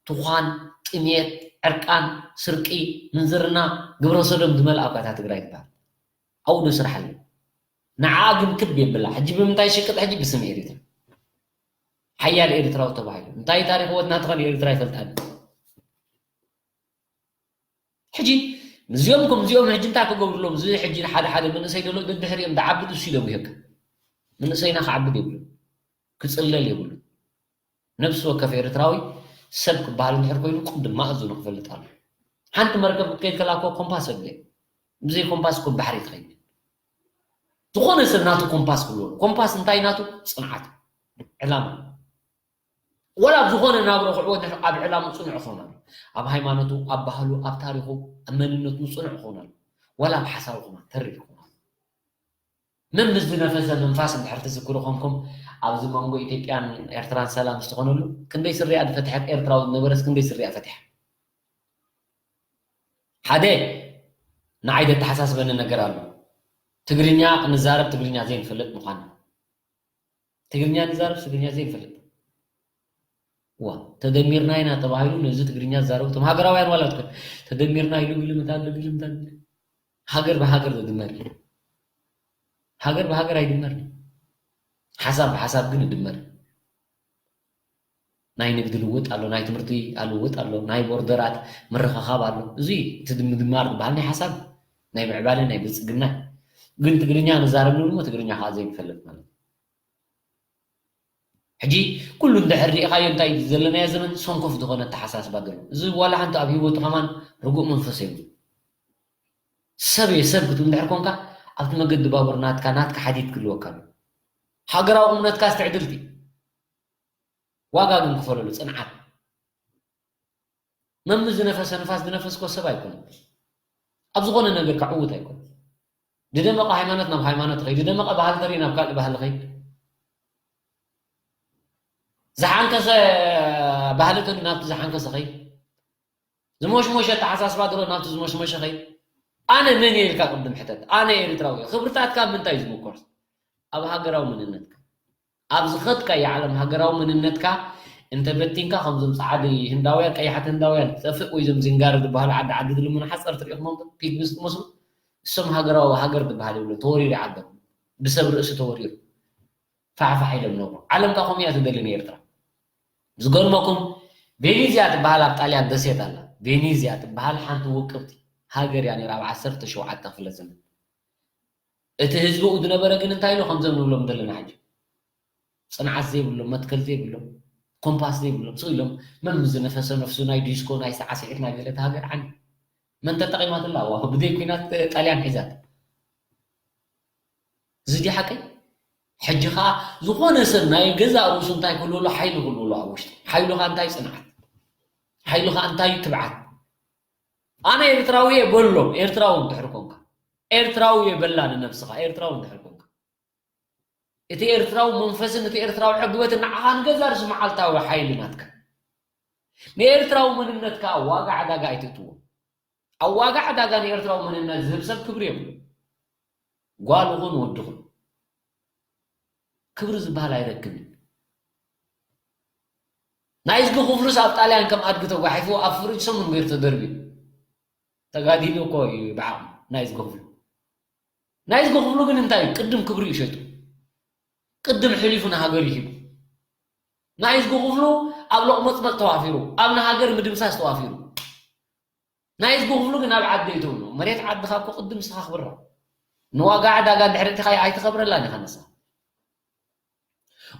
ትዃን፣ ጥሜት፣ ዕርቃን፣ ስርቂ፣ ምንዝርና፣ ግብረ ሰዶም ዝመልኣ እኳ እታ ትግራይ ትበሃል። ኣብኡ ዶ ስራሕ ኣሎ? ንዓ ግን ክብ የብላ። ሕጂ ብምንታይ ሽቅጥ? ሕጂ ብስም ኤሪትራ። ሓያል ኤሪትራዊ ተባሂሉ። እንታይ ታሪኽ ወት ናትኸን ኤሪትራ ይፈልጣ። ሕጂ እዚኦም ከም እዚኦም ሕጂ እንታይ ክገብሩሎም? እዚ ሕጂ ሓደ ሓደ መንእሰይ ዘሎ ደድሕሪኦም ዝዓብድ እሱ ኢሎም ይህብ። መንእሰይና ክዓብድ የብሉን። ክጽለል የብሉን። ነፍሲ ወከፍ ኤርትራዊ ሰብ ክበሃል እንድሕር ኮይኑ ቅድም ማእዝኑ ክፈልጥ ኣሎ። ሓንቲ መርከብ ክትከይድ ከላ እኮ ኮምፓስ የድልያ። ብዘይ ኮምፓስ እኮ ባሕሪ ትኸይድ። ዝኾነ ሰብ ናቱ ኮምፓስ ክህልዎ። ኮምፓስ እንታይ ናቱ? ጽንዓት። ዕላማ። ወላ ኣብ ዝኾነ ናብሮ ክዕወት እንድሕር ኣብ ዕላምኡ ጽኑዕ ክኸውን ኣሎ። ኣብ ሃይማኖቱ፣ ኣብ ባህሉ፣ ኣብ ታሪኹ፣ ኣብ መንነቱ ጽኑዕ ክኸውን ኣሎ። ወላ ኣብ ሓሳቡ ከማን ተሪር ክኸውን ኣሎ። መን ምስ ዝነፈሰ ምንፋስ እንድሕር ትዝክሩ ኮንኩም፣ ኣብዚ መንጎ ኢትዮጵያን ኤርትራን ሰላም ዝተኾነሉ፣ ክንደይ ስሪኣ ዝፈትሐት ኤርትራዊ ዝነበረስ ክንደይ ስሪኣ ፈቲሓ? ሓደ ንዓይ ዘተሓሳስበኒ ነገር ኣሎ። ትግርኛ ክንዛረብ ትግርኛ ዘይንፈልጥ ምዃንና። ትግርኛ ንዛረብ ትግርኛ ዘይንፈልጥ። ዋ፣ ተደሚርና ኢና ተባሂሉ ነዚ ትግርኛ ዝዛረቡ እቶም ሃገራውያን ዋላ ትኮን። ተደሚርና ኢሉ ግልምታን ግልምታን። ሃገር ብሃገር ዝድመር እዩ። ሃገር ብሃገር ኣይድመርን። ሓሳብ ብሓሳብ ግን ይድመር። ናይ ንግዲ ልውጥ ኣሎ፣ ናይ ትምህርቲ ልውጥ ኣሎ፣ ናይ ቦርደራት ምርኽኻብ ኣሎ። እዚ እቲ ምድማር ዝበሃል ናይ ሓሳብ ናይ ምዕባለ ናይ ብልጽግና። ግን ትግርኛ ንዛረብ ንብል እሞ ትግርኛ ከዓ ዘይንፈልጥ ማለት እዩ። ሕጂ ኩሉ እንድሕር ሪኢኻዮ እንታይ ዘለናዮ ዘመን ሰንኮፍ ዝኾነ ኣተሓሳስባ ዘሎ። እዚ ዋላ ሓንቲ ኣብ ህይወቱ ከማን ርጉእ መንፈስ የብሉ። ሰብ እየ ሰብ ክትብል እንድሕር ኮንካ ኣብቲ መገዲ ባቡር ናትካ ናትካ ሓዲድ ክህልወካ ኣሎ። ሃገራዊ እምነትካ ዝተዕድልቲ ዋጋ ግን ክፈለሉ ጽንዓት። መም ዝነፈሰ ንፋስ ዝነፈስኮ ሰብ ኣይኮነን። ኣብ ዝኾነ ነገር ከዕውት ኣይኮነን። ዝደመቐ ሃይማኖት ናብ ሃይማኖት ኸይድ፣ ዝደመቐ ባህሊ ተርኢ ናብ ካልእ ባህሊ ኸይድ፣ ዝሓንከሰ ባህሊ ተርኢ ናብቲ ዝሓንከሰ ኸይድ፣ ዝሞሽሞሸ ኣተሓሳስባ ድሮ ናብቲ ዝሞሽሞሸ ኸይድ። ኣነ መን እየ ኢልካ ቅድም ሕተት። ኣነ ኤርትራዊ እየ። ክብርታትካ ምንታይ እዩ ዝምኮር? ኣብ ሃገራዊ መንነትካ። ኣብ ዝኸድካዮ ዓለም ሃገራዊ መንነትካ እንተበቲንካ፣ ከምዞም ጻዕዲ ህንዳውያን፣ ቀያሕቲ ህንዳውያን ትጠፍእ፣ ወይ እዞም ዚንጋሪ ዝበሃሉ ዓዲ ዓዲ ዝልምኑ ሓጸርቲ ርኢኹሞም ዶ? ፒግሚስ ዝመስሉ። እሶም ሃገራዊ ሃገር ዝበሃል የብሉ፣ ተወሪሩ ዓዶም። ብሰብ ርእሲ ተወሪሩ። ፋሕፋሕ ኢሎም ነብሩ። ዓለም ከኣ ከምኡ እያ ትደሊ ንኤርትራ። ዝገርመኩም፣ ቬኒዝያ ትበሃል ኣብ ጣልያን ደሴት ኣላ። ቬኒዝያ ትበሃል ሓንቲ ውቅብቲ ሃገር እያ ነይራ ኣብ ዓሰርተ ሸውዓተ ክፍለ ዘመን። እቲ ህዝቢ ኡ ዝነበረ ግን እንታይ ኢሉ ከምዞም ንብሎም ዘለና ሕጂ? ጽንዓት ዘይብሎም፣ መትከል ዘይብሎም፣ ኮምፓስ ዘይብሎም፣ ስቕ ኢሎም መም ዝነፈሰ ነፍሱ ናይ ዲስኮ፣ ናይ ሰዓስዒት ናይ ገለ እታ ሃገር ዓኒ። መን ተጠቒማትላ? ዋው፣ ብዘይ ኲናት ጣልያን ሒዛት። እዚ ድዩ ሓቀይ? ሕጂ ኸኣ ዝኾነ ሰብ ናይ ገዛእ ርእሱ እንታይ ክህልወሉ? ሓይሊ ክህልወሉ ኣብ ውሽጢ። ሓይሉ ኸኣ እንታይ? ጽንዓት። ሓይሉ ኸኣ እንታይ? ትብዓት። ኣነ ኤርትራዊ እየ በሎ፣ ኤርትራዊ እንድሕር ኮንካ። ኤርትራዊ እየ በላ ንነብስኻ፣ ኤርትራዊ እንድሕር ኮንካ። እቲ ኤርትራዊ መንፈስን እቲ ኤርትራዊ ዕግበትን ንዓኻ ንገዛእ ርእሱ መዓልታዊ ሓይሊ ናትካ። ንኤርትራዊ መንነትካ ዋጋ ዕዳጋ ኣይትእትዎ። ኣብ ዋጋ ዕዳጋ ንኤርትራዊ መንነት ዝህብ ሰብ ክብሪ የብሉን። ጓል ኹን ወዲ ኹን። ክብሪ ዝበሃል ኣይረክብን። ናይዝጊ ክፍሉስ ኣብ ጣልያን ከም ኣድጊ ተጓሒፉ ኣብ ፍሪጅ ሰሙን ገይሩ ተደርብዩ። ተጋዲሉ እኮ እዩ ብዓቕሙ ናይዝጊ ክፍሉ። ናይዝጎ ክፍሉ ግን እንታይ እዩ? ቅድም ክብሪ እዩ ሸይጡ። ቅድም ሕሊፉ ንሃገር ይሂቡ። ናይዝጎ ክፍሉ ኣብ ሎቕመጽመጽ ተዋፊሩ፣ ኣብ ንሃገር ምድምሳስ ተዋፊሩ። ናይዝጎ ክፍሉ ግን ኣብ ዓዲ ይተውኖ። መሬት ዓድኻ እኮ ቅድም ንስኻ ክብራ። ንዋጋ ዕዳጋ እንድሕር እቲኻ ኣይትኸብረላን ኢኻ ንስኻ።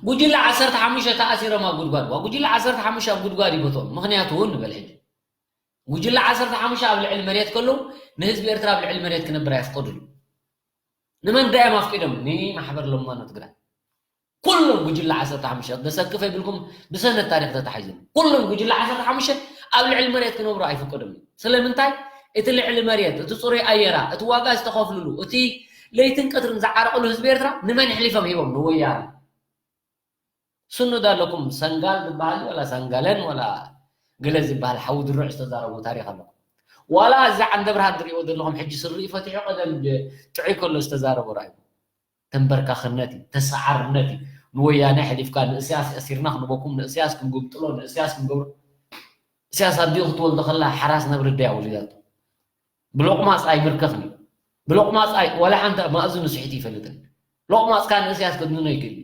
ጉጅለ ዓሰርተ ሓሙሽተ ተኣሲሮም ኣብ ጉድጓድ። ዋ፣ ጉጅለ ዓሰርተ ሓሙሽተ ኣብ ጉድጓድ ይቦትኦም። ምኽንያቱ እውን ንበል ሕጂ። ጉጅለ ዓሰርተ ሓሙሽተ ኣብ ልዕሊ መሬት ከለዉ፣ ንህዝቢ ኤርትራ ኣብ ልዕሊ መሬት ክነብር ኣየፍቀዱሉ። ንመን ዳዮም ኣፍቂዶም? ንማሕበር ለማኖ ትግራይ። ኩሎም ጉጅለ ዓሰርተ ሓሙሽተ፣ ደሰክፍ የብልኩም፣ ብሰነድ ታሪኽ ተታሒዞም። ኩሎም ጉጅለ ዓሰርተ ሓሙሽተ ኣብ ልዕሊ መሬት ክነብሩ ኣይፍቀዶም እዩ። ስለምንታይ? እቲ ልዕሊ መሬት፣ እቲ ጽሩይ ኣየራ፣ እቲ ዋጋ ዝተኸፍልሉ፣ እቲ ለይትን ቀትርን ዝዓረቕሉ ህዝቢ ኤርትራ ንመን ኣሕሊፎም ሂቦም? ንወያነ። ስኑ ዳለኩም ሰንጋል ዝበሃል ዋላ ሳንጋለን ዋላ ገለ ዝበሃል ሓዊ ድሩዕ ዝተዛረቦ ታሪኽ ኣለኩም። ዋላ እዚ ዓንደ ብርሃን ትሪእዎ ዘለኹም ሕጂ ስሪኡ ፈቲሑ ቀደም ብ-፣ ጥዑይ ከሎ ዝተዛረቦ ርኣዩ። ተንበርካኽነት እዩ፣ ተሰዓርነት እዩ። ንወያነ ሕሊፍካ ንእስያስ ኣሲርና ክንበኩም፣ ንእስያስ ክንጉምጥሎ፣ ንእስያስ ክንገብሮ። እስያስ ኣዲኡ ክትወልዶ ከላ ሓራስ ነብሪ ድያ ወሊዳቶ። ብሎቕማጽ ኣይምርከኽን እዩ። ብሎቕማጽ ኣይ-፣ ዋላ ሓንቲ ማእዝኑ ስሒቱ ይፈልጥን። ሎቕማጽ ካን እስያስ ከድንኖ ይክእል እዩ።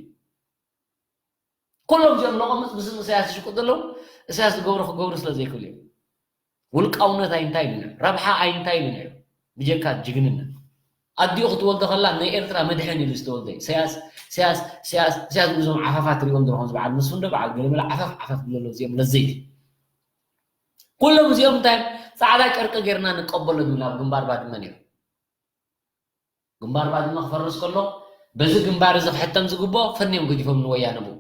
ኩሎም እዚኦም ሎቕምጽ ብስም እስያስ ዝሽቁ ዘለዉ፣ እስያስ ዝገብሮ ክገብሩ ስለ ዘይክእሉ እዮም። ውልቃውነት ኣይንታይ ንንዕ፣ ረብሓ ኣይንታይ ንንዕ፣ ብጀካ ጅግንነት። ኣዲኡ ክትወልዶ ከላ ናይ ኤርትራ መድሕን ኢሉ ዝተወልደ እዩ። እስያስ፣ እስያስ፣ እስያስ፣ እስያስ፣ እዞም ዓፋፋት ትሪኦም ዘለኹም፣ እዚ በዓል መስፍን ዶ በዓል ገለመለ ዓፈፍ፣ ዓፈፍ ዝብሉ ዘለዉ እዚኦም ለዘይቲ። ኩሎም እዚኦም እንታይ ጻዕዳ ጨርቂ ጌርና ንቀበሎ ዝብል ኣብ ግንባር ባድመ ነይሩ። ግንባር ባድመ ክፈርስ ከሎ በዚ ግንባር እዚ ክሕተም ዝግብኦ ፈንዮም ገዲፎም ንወያነ ብኡ።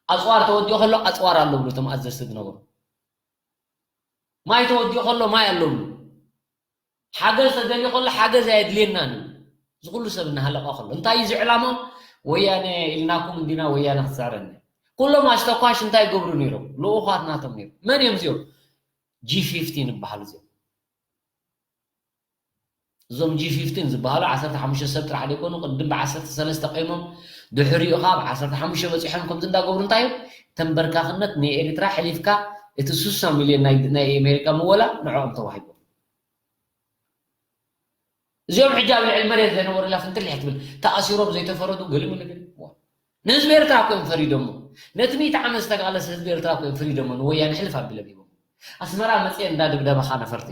ኣጽዋር ተወዲኡ ከሎ ኣጽዋር ኣሎ ብሉ እቶም ኣዘዝቲ ዝነበሩ። ማይ ተወዲኡ ከሎ ማይ ኣሎ ብሉ። ሓገዝ ተደልዩ ከሎ ሓገዝ ኣየድልየናን እዩ። እዚ ኩሉ ሰብ እናሃለቐ ከሎ እንታይ እዩ እዚ ዕላማ? ወያነ ኢልናኩም እንዲና ወያነ ክትስዕረና። ኩሎም ኣስተኳሽ እንታይ ይገብሩ ነይሮም? ልኡኻት ናቶም ነይሮም። መን እዮም እዚኦም? ጂ ፊፍቲን ይበሃሉ እዚኦም። እዞም ጂ ፊፍቲን ዝበሃሉ ዓሰርተ ሓሙሽተ ሰብ ጥራሕ ዘይኮኑ፣ ቅድም ብዓሰርተ ሰለስተ ቆይሞም፣ ድሕሪኡ ኸዓ ብዓሰርተ ሓሙሽተ በፂሖም። ከምዚ እንዳገብሩ እንታይ እዩ? ተንበርካኽነት ንኤሪትራ ሕሊፍካ፣ እቲ ስሳ ሚልዮን ናይ፣ ናይ ኣሜሪካ ምወላ ንዕኦም ተዋሂቦም። እዚኦም ሕጂ ኣብ ልዕሊ መሬት ዘይነበሩ ኢላ ፍንትልሕ ትብል፣ ተኣሲሮም ዘይተፈረዱ ገሊኡ ንብል። ዋ። ንህዝቢ ኤርትራ እኮ እዮም ፈሪዶሞ። ነቲ ሚእቲ ዓመት ዝተቃለሰ ህዝቢ ኤርትራ እኮ እዮም ፈሪዶሞ፣ ንወያነ ሕልፍ ኣቢሎም ሂቦም። ኣስመራ መፅየ እንዳደብደበኻ ነፈርቲ።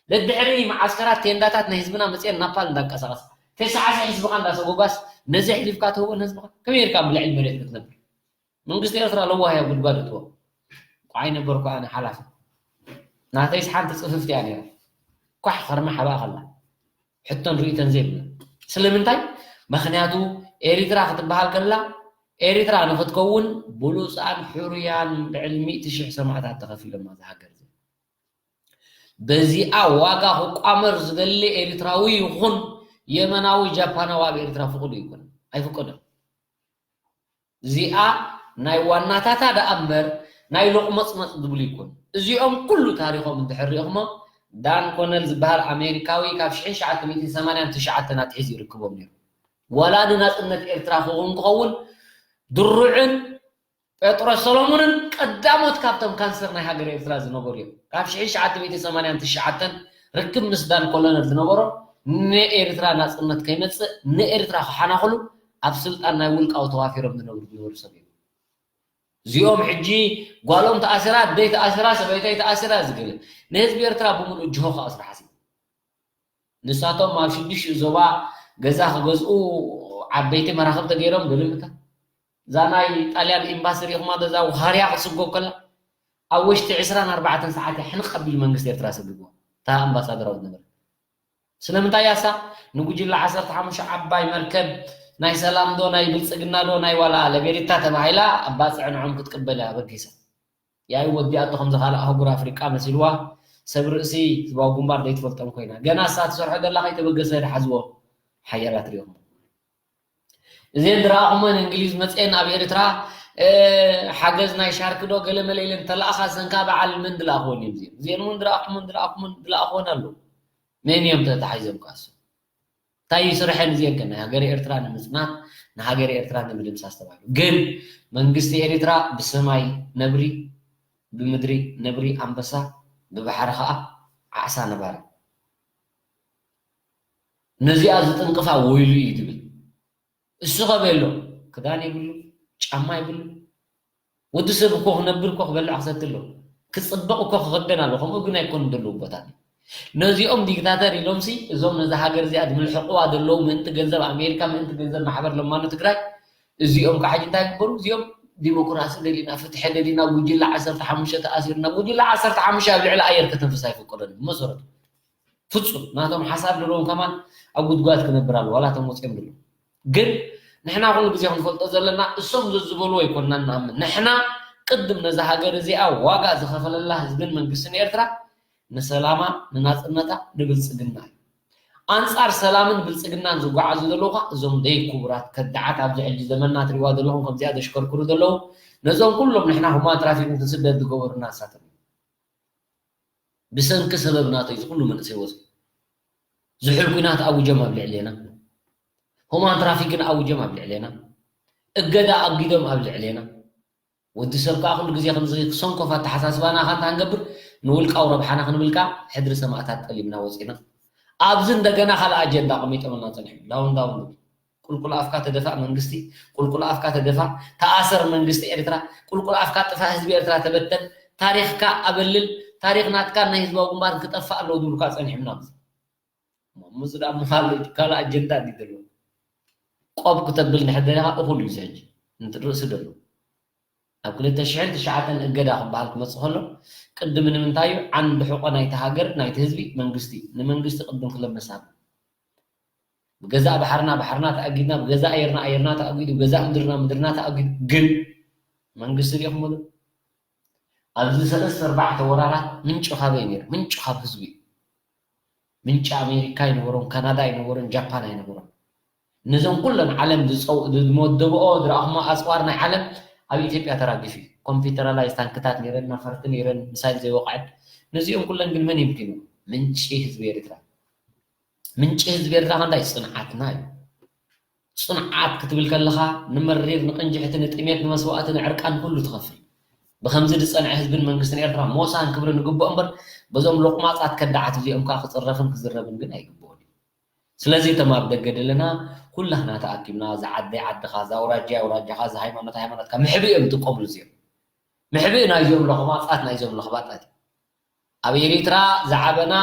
ደድሕሪ መዓስከራት ቴንዳታት ናይ ህዝብና መፅየን ናፓል እንዳንቀሳቐስ፣ ተሰዓሰ ህዝብኻ እንዳሰጎጓስ፣ ነዚ ኣሕሊፍካ ትህቦ ንህዝብኻ? ከመይ ጌርካ ኣብ ልዕሊ መሬት ክትነብር? መንግስቲ ኤርትራ ለዋህ እያ፣ ጉድጓድ እትዎ። ቋይ ነበርኩ ኣነ ሓላፊ። ናተይስ ሓንቲ ፅፍፍቲ እያ ነይራ። ኳሕ ኸርማ ሓባ ከላ። ሕቶን ርእይቶን ዘይብላ። ስለምንታይ? ምኽንያቱ ኤሪትራ ክትበሃል ከላ፣ ኤሪትራ ንኽትከውን ብሉፃን ሕሩያን ልዕሊ ሚእቲ ሽሕ ሰማእታት ተኸፊሎማ እዛ ሃገር እዚኣ። በዚኣ ዋጋ ክቋመር ዝደሊ ኤሪትራዊ ይኹን የመናዊ፣ ጃፓናዊ ኣብ ኤሪትራ ፍቑድ ይኮን፣ ኣይፍቀዶን። እዚኣ ናይ ዋናታታ ደኣ እምበር ናይ ሎቕመጽመጽ ዝብሉ ይኮኑ። እዚኦም ኩሉ ታሪኾም እንድሕር ሪእኹሞ፣ ዳን ኮነል ዝበሃል ኣሜሪካዊ ካብ ሽሕን ትሽዓተ ሚእትን ሰማንያን ትሽዓተን ኣትሒዙ ይርክቦም ነይሩ። ዋላ ንናጽነት ኤርትራ ክኸውን ክኸውን ድሩዕን ጴጥሮስ ሰሎሞንን ቀዳሞት ካብቶም ካንሰር ናይ ሃገር ኤርትራ ዝነበሩ እዮም። ካብ ሽሕን ትሽዓተ ሚእትን ሰማንያን ትሽዓተን ርክብ ምስ ዳን ኮሎነል ዝነበሮ ንኤርትራ ናጽነት ከይመጽእ ንኤርትራ ክሓናኽሉ ኣብ ስልጣን ናይ ውልቃዊ ተዋፊሮም ዝነብሩ ዝነበሩ ሰብ እዮም። እዚኦም ሕጂ ጓሎም ተኣሲራ፣ ኣደይ ተኣሲራ፣ ሰበይተይ ተኣሲራ ዝገለ ንህዝቢ ኤርትራ ብምሉእ ጅሆ ክኣስሩ ሓሲቡ። ንሳቶም ኣብ ሽዱሽተ ዞባ ገዛ ክገዝኡ ዓበይቲ መራኽብ ተገይሮም ገለ ምታ እዛ ናይ ጣልያን ኤምባሲ ሪኢኹማ ዶ? እዛ ውኻርያ ክትስጎ ከላ ኣብ ውሽጢ ዕስራን ኣርባዕተን ሰዓት እያ ሕንቕ ኣቢሉ መንግስቲ ኤርትራ ሰጊግዋ። እታ ኣምባሳደራዊት ነበረት። ስለምንታይ እያ እሳ ንጉጅለ ዓሰርተ ሓሙሽተ ዓባይ መርከብ ናይ ሰላም ዶ ናይ ብልጽግና ዶ ናይ ዋላ ለቤሪታ ተባሂላ ኣብ ባጽዕ ንዖም ክትቅበል እያ ኣበጊሳ። ያኢ ወዲኣቶ ከምዚ ካልእ ኣህጉር ኣፍሪቃ መሲልዋ ሰብ ርእሲ ህዝባዊ ግንባር ዘይትፈልጦም ኮይና። ገና እሳ ትሰርሖ ዘላ ከይተበገሰ ድሓዝዎ ሓያላት ሪኦም። እዘን ዝረኣኹመን እንግሊዝ መፅኤን ኣብ ኤርትራ፣ እ፣ ሓገዝ ናይ ሻርክ ዶ ገለ መለ ኢለን ተለኣኻ፣ እዘን ከዓ በዓል መን ዝለኣኽወን እዮም እዚአን። እዚአን እውን ዝረኣኹመን ዝረኣኹመን ዝለኣኽወን ኣለዉ። መን እዮም ተታሒዞም ከኣሱ? እንታይ እዩ ስርሐን እዚአን ከ? ናይ ሃገረ ኤርትራ ንምፅናት፣ ንሃገረ ኤርትራ ንምድምሳስ ተባሂሉ። ግን መንግስቲ ኤርትራ ብሰማይ ነብሪ፣ ብምድሪ ነብሪ ኣንበሳ፣ ብባሕሪ ከዓ ዓዕሳ ነባሪ። ነዚኣ ዝጥንቅፋ ወይሉ እዩ ትብል። እሱ ከ በሎ ክዳን የብሉ፣ ጫማ የብሉ። ወዲ ሰብ እኮ ክነብር እኮ ክበልዕ ክሰቲ ኣሎ። ክፅበቕ እኮ ክኸደን ኣሎ። ከምኡ ግን ኣይኮኑን ዘለዉ ቦታ። ነዚኦም ዲክታተር ኢሎምሲ እዞም ነዛ ሃገር እዚኣ ዝምልሕቕዋ ዘለዉ ምእንቲ ገንዘብ ኣሜሪካ፣ ምእንቲ ገንዘብ ማሕበር ለማኖ ትግራይ፣ እዚኦም ከዓ ሕጂ እንታይ ይግበሩ? እዚኦም ዲሞክራሲ ደሊና፣ ፍትሒ ደሊና፣ ጉጅለ ዓሰርተ ሓሙሽተ ተኣሲርና፣ ጉጅለ ዓሰርተ ሓሙሽተ ኣብ ልዕሊ ኣየር ከተንፍስ ኣይፍቀዶን እዩ ብመሰረቱ። ፍጹም ናቶም ሓሳብ ዘለዎም ከማን ኣብ ጉድጓድ ክነብር ኣሎ ዋላ እቶም ወፂኦም ዘለዉ። ግን ንሕና ኩሉ ግዜ ክንፈልጦ ዘለና እሶም ዘዝበልዎ ኣይኮንና ንኣምን። ንሕና ቅድም ነዛ ሃገር እዚኣ ዋጋ ዝኸፈለላ ህዝብን መንግስትን ኤርትራ ንሰላማ፣ ንናፅነታ፣ ንብልፅግና እዩ። ኣንፃር ሰላምን ብልፅግናን ዝጓዓዙ ዘለዉ ከዓ እዞም ደይ ክቡራት ከዳዓት ኣብዚ ሕጂ ዘመንና ትሪእዋ ዘለኹም ከምዚኣ ዘሽከርክሩ ዘለዉ ነዞም ኩሎም ንሕና ሁማን ትራፊክ ንክንስደድ ዝገበሩና ንሳቶም እዮም። ብሰንኪ ሰበብ ናተይ እዚ ኩሉ መንእሰይ ወፂኡ። ዝሑል ኲናት ኣውጆም ኣብ ልዕሌና፣ ሆማን ትራፊክን ኣውጆም ኣብ ልዕሌና፣ እገዳ ኣጊዶም ኣብ ልዕሌና። ወዲ ሰብ ከዓ ኩሉ ግዜ ከምዚ ክሰንኮፍ ኣተሓሳስባና ካንታ ክንገብር ንውልቃዊ ረብሓና ክንብል ከዓ ሕድሪ ሰማእታት ጠሊምና ወፂና። ኣብዚ እንደገና ካልእ ኣጀንዳ ኣቐሚጦምልና ፀኒሖም። ዳውን ዳውን ንብል። ቁልቁል ኣፍካ ተደፋእ መንግስቲ፣ ቁልቁል ኣፍካ ተደፋእ፣ ተኣሰር መንግስቲ ኤርትራ፣ ቁልቁል ኣፍካ ጥፋእ ህዝቢ ኤርትራ ተበተን፣ ታሪኽካ ኣበልል፣ ታሪኽ ናትካን ናይ ህዝባዊ ግንባርን ክጠፍእ ኣለዎ ዝብሉካ ጸኒሖም ናብዚ። እሞ ምስዚ ደኣ ምኻል ካልእ ኣጀንዳ እንዲ ዘለዎ። ቆብ ክተብል እንድሕር ደሊኻ እኹል እዩ እዚ ሕጂ። ነቲ ርእሲ ደሎ። ኣብ ክልተ ሽሕን ትሽዓተን እገዳ ክበሃል ክመጽእ ከሎ፣ ቅድሚ ንምንታይ እዩ ዓንዲ ሕቖ ናይቲ ሃገር፣ ናይቲ ህዝቢ፣ መንግስቲ። ንመንግስቲ ቅድም ክለመስ ኣብ ብገዛእ ባሕርና ባሕርና ተኣጊድና፣ ብገዛእ ኣየርና ኣየርና ተኣጊዱ፣ ብገዛእ ምድርና ምድርና ተኣጊዱ። ግን መንግስቲ ዲኹም በሉ። ኣብዚ ሰለስተ ኣርባዕተ ወራራት ምንጩ ካበይ ነይሩ? ምንጩ ካብ ህዝቢ እዩ። ምንጪ ኣሜሪካ ኣይነበሮን፣ ካናዳ ኣይነበሮን፣ ጃፓን ኣይነበሮን። ነዞም ኩለን ዓለም ዝፀው-፣ ዝመደብኦ ዝረኣኹሞ ኣፅዋር ናይ ዓለም ኣብ ኢትዮጵያ ተራጊፉ እዩ። ኮምፒውተራላይዝ ታንክታት ነይረን፣ ነፈርቲ ነይረን፣ ሚሳይል ዘይወቕዐን። ነዚኦም ኩለን ግን መን የምኪኑ? ምንጪ ህዝቢ ኤርትራ። ምንጪ ህዝቢ ኤርትራ ከ እንታይ? ጽንዓትና እዩ። ጽንዓት ክትብል ከለኻ ንመሪር፣ ንቕንጅሕቲ፣ ንጥሜት፣ ንመስዋእቲ፣ ንዕርቃን ኩሉ ትኸፍል። ብኸምዚ ዝጸንዐ ህዝብን መንግስትን ኤርትራ ሞሳን ክብርን ይግብኦ እምበር፣ በዞም ሎቕማጻት ከዳዓት እዚኦም ከኣ ክጽረፍን ክዝረብን ግን ኣይግብኦን እዩ። ስለዚ እቶም ኣብ ደገ ዘለና ኩላህና ተኣኪብና፣ እዛ ዓደይ ዓድኻ፣ እዛ ኣውራጃይ ኣውራጃኻ፣ እዛ ሃይማኖት ሃይማኖትካ ምሕብኢ እዮም ዝጥቀምሉ እዚኦም። ምሕብኢ ናይዞም ሎቕማጻት፣ ናይዞም ለኽባጣት እዩ። ኣብ ኤሪትራ ዝዓበና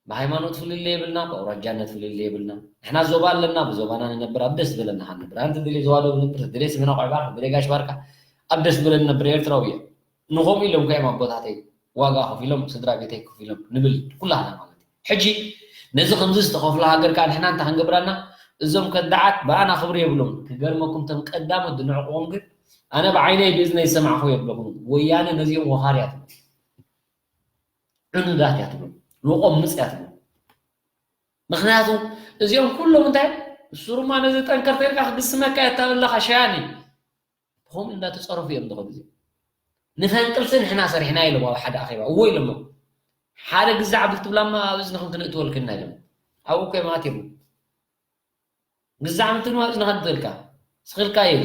ብሃይማኖት ፍልልይ የብልና፣ ብኣውራጃነት ፍልልይ የብልና። ንሕና ዞባ ኣለና፣ ብዞባና ንነብር፣ ኣብ ደስ ዝበለና ኸዓ ንነብር። ኣንቲ ትደልየ ዞባ ደቡብ ንብር፣ ትደልየ ሰሜናዊ ዓባር፣ ትደልየ ጋሽ ባርካ፣ ኣብ ደስ ዝበለና ንነብር። ኤርትራዊ እየ። ንኸምኡ ኢሎም ከ እዮም ኣቦታተይ ዋጋ ከፊሎም፣ ስድራ ቤተይ ከፊሎም ንብል ኩላህና ማለት እዩ። ሕጂ ነዚ ከምዚ ዝተኸፍሎ ሃገር ከኣ ንሕና እንታይ ክንገብር ኣለና? እዞም ከዳዓት ብኣና ክብሪ የብሎም። ክገርመኩም፣ እቶም ቀዳሞት ዝንዕቕዎም ግን ኣነ ብዓይነይ ብእዝነይ ዝሰማዕኹ የብለኹም። ወያነ ነዚኦም ወኻርያት እዮም። ዕኑዳት እያ ትብሎም፣ ሎቆምጽ እያ ትብሎም። ምኽንያቱ እዚኦም ኩሎም እንታይ፣ እሱሩማ ነዚ ጠንከር ተልካ ክግስመካ እየ እታበለኻ ሸያኒ። ብኸምኡ እንዳተጸረፉ እዮም ዝኸዱ እዚኦም። ንፈንቅልሲ ንሕና ሰሪሕና ኢሎም ኣብ ሓደ ኣኼባ። እዎ ኢሎሞ። ሓደ ግዛዕ ብል ትብላማ ኣብ እዝንኽን ክንእትወልክና ኢሎም። ኣብኡ እኮ እዮም ኣትዮም። ግዛዕ ምትንዋጽ ንኸንትልካ ስኽልካ የለ።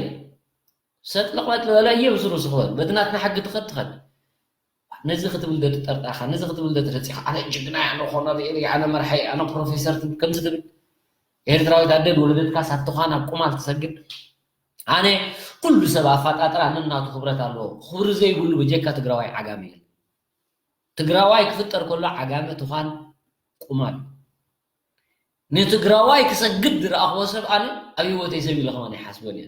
ሰጥ ለቕለጥ ዝበለ እየ ብስሩ ስኽበል። በቲ ናትና ሕጊ ትኸድ ትኸድ። ነዚ ክትብል ዶ ትጠርጣኻ፣ ነዚ ክትብል ዶ ትረጺኻ፣ ኣነ ጅግና እየ፣ ኣነ ኮነሬል እየ፣ ኣነ መርሓ እየ፣ ኣነ ፕሮፌሰር ትብል፣ ከምዚ ትብል። ኤርትራዊት ኣደ ዝወለደትካ ሳትኻ ናብ ቁማል ትሰግድ። ኣነ ኩሉ ሰብ ኣፋጣጥራ ነናቱ ክብረት ኣለዎ። ክብሪ ዘይብሉ ብጀካ ትግራዋይ ዓጋመ የለን። ትግራዋይ ክፍጠር ከሎ ዓጋመ ትዃን ቁማል። ንትግራዋይ ክሰግድ ዝረኣኽዎ ሰብ ኣነ ኣብ ህይወተይ ሰብ ኢለ ከማን ኣይሓስቦን እየ።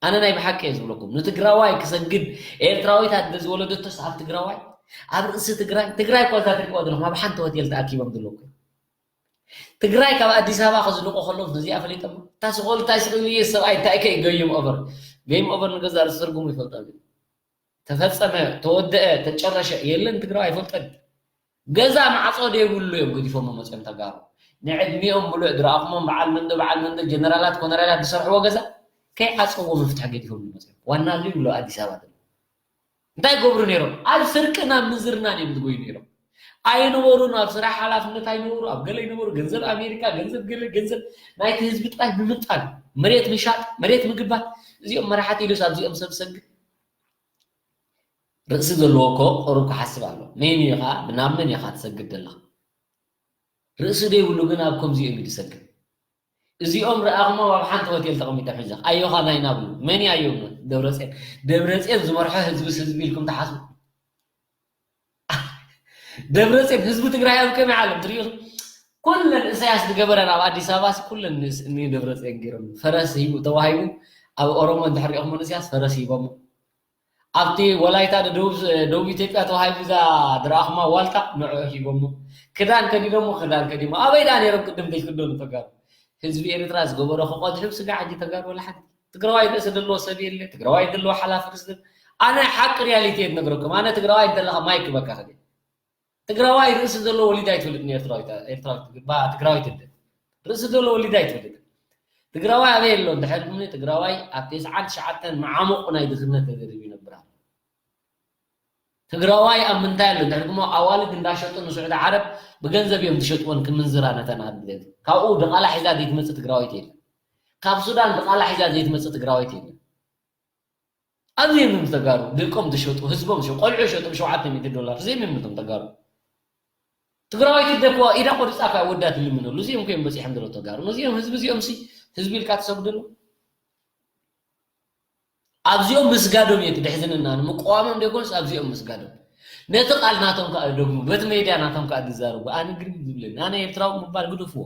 ኣነ ናይ ብሓቂ እየ ዝብለኩም። ንትግራዋይ ክሰግድ ኤርትራዊት ኣደ ዝወለደቶስ ኣብ ትግራዋይ፣ ኣብ ርእሲ ትግራይ፣ ትግራይ እኳ እዛ ትሪእዋ ዘለኹም ኣብ ሓንቲ ሆቴል ተኣኪቦም ዘለዉ እኮ። ትግራይ ካብ ኣዲስ ኣበባ ከዝልቁ ከለዉ ነዚኣ ፈሊጦም። እታ ስቕ በሉ እንታይ ስቕ ኢሉ እየ ሰብኣይ እንታይ ከ ገይም ኦቨር። ገይም ኦቨር ንገዛእ ርእሲ ትርጉሙ ይፈልጦ። ተፈጸመ፣ ተወደአ፣ ተጨረሸ የለን። ትግራዋይ ኣይፈልጦን። ገዛ ማዕጾ ዘይብሉ እዮም ገዲፎሞ መጺኦም ተጋሩ። ንዕድሚኦም ምሉእ ዝረኣኹሞም በዓል መንዶ፣ በዓል መንዶ፣ ጀነራላት፣ ኮነራላት ዝሰርሕዎ ገዛ ከይዓጸዎ መፍትሒ ገዲፎምሉ መጺኦም። ዋና ዘይብሉ ኣዲስ ኣበባ ዘሎ። እንታይ ይገብሩ ነይሮም? ኣብ ስርቅን ኣብ ምዝርናን እዮም ዝጎዩ ነይሮም። ኣይነበሩን፣ ኣብ ስራሕ ሓላፍነት ኣይነበሩ፣ ኣብ ገለ ይነበሩ፣ ገንዘብ ኣሜሪካ፣ ገንዘብ ገለ፣ ገንዘብ ናይቲ ህዝቢ ጥራይ ምምንጣል፣ መሬት ምሻጥ፣ መሬት ምግባት፣ እዚኦም መራሕቲ ኢሉስ ኣብዚኦም ሰብ ሰግድ? ርእሲ ዘለዎ እኮ ቁሩብ ክሓስብ ኣሎ። መን ኢኻ፣ ብናብ መን ኢኻ ትሰግድ ዘለኻ? ርእሲ ዘይብሉ ግን ኣብ ከምዚኦም እዩ ዝሰግር። እዚኦም ረኣኹሞም ኣብ ሓንቲ ሆቴል ተቐሚጦም ሕጂ ኣዮኻ ናይና ብሉ። መን እዩ ኣዮ? ደብረፅዮን። ደብረፅዮን ዝመርሖ ህዝብስ ህዝቢ ኢልኩም ትሓስቡ? ደብረፅዮን ህዝቢ ትግራይ ኣብ ከመይ ዓለም ትሪኡ? ኩለን እሳያስ ዝገበረን ኣብ ኣዲስ ኣበባ ሲ ኩለን ንደብረፅዮን ገይሮም። ፈረስ ሂቡ ተዋሂቡ ኣብ ኦሮሞ እንድሕር ሪእኹሞ ንእሳያስ ፈረስ ሂቦሞ። ኣብቲ ወላይታ ደቡብ ኢትዮጵያ ተዋሂቡ እዛ ዝረኣኹማ ዋልታ ንዕኡ ሂቦሞ። ክዳን ከዲኖሞ ክዳን ከዲሞ ኣበይ ደኣ ነይሮም ቅድም ዘይክደኑ ተጋሩ? ህዝቢ ኤርትራ ዝገበሮ ክቐድሑ ስጋ ሕጂ ተጋሩ ወላ ሓንቲ ትግራዋይ ርእሲ ዘለዎ ሰብ የለ። ትግራዋይ ዘለዎ ሓላፊ ርእሲ ኣነ ሓቂ ሪያሊቲ እየ ዝነግረኩም። ኣነ ትግራዋይ እንተለኻ ማይክ በካ ከደ ትግራዋይ ርእሲ ዘለዎ ወሊዳ ኣይትፈልጥን ኤርትራዊት ኤርትራዊት ትግራዋይት እንደ ርእሲ ዘለዎ ወሊዳ ኣይትፈልጥን። ትግራዋይ ኣበይ ኣሎ እንድሕር ትብሉኒ ትግራዋይ ኣብ ተስዓን ትሽዓተን መዓሙቕ ናይ ድኽነት ተደሪቡ ይነብር ኣሎ። ትግራዋይ ኣብ ምንታይ ኣሎ እንድሕር ድሞ ኣዋልድ እንዳሸጡ ንስዑዲ ዓረብ ብገንዘብ እዮም ዝሸጥወን ክምንዝራ ነተን ኣድግደት ካብኡ ድቓላ ሒዛ ዘይትመፅእ ትግራዋይት የለን። ካብ ሱዳን ድቓላ ሒዛ ዘይትመፅእ ትግራዋይት የለን። ኣብዚ እዮም ተጋሩ ደቆም ዝሸጡ ህዝቦም ሸ ቆልዑ ሸጡ ብ700 ዶላር እዚኦም እዮም ነቶም ተጋሩ። ትግራዋይቲ ደኮ ኢዳ ቆሪፃ ካብ ወዳ ትልምነሉ እዚኦም ኮይም በፂሖም ዘሎ ተጋሩ ነዚኦም ህዝቢ እዚኦም ሲ ህዝቢ ኢልካ ትሰግድሉ። ኣብዚኦም ምስጋዶም እየ ድሕዝንና ንምቅዋሞም ደይኮንስ ኣብዚኦም ምስጋዶም ነቲ ቃል ናቶም ከዓ ደግሞ በቲ ሜድያ ናቶም ከዓ ዝዛረቡ ኣነ ግርም ዝብለኒ ኣነ ኤርትራዊ ምባል ግደፍዎ።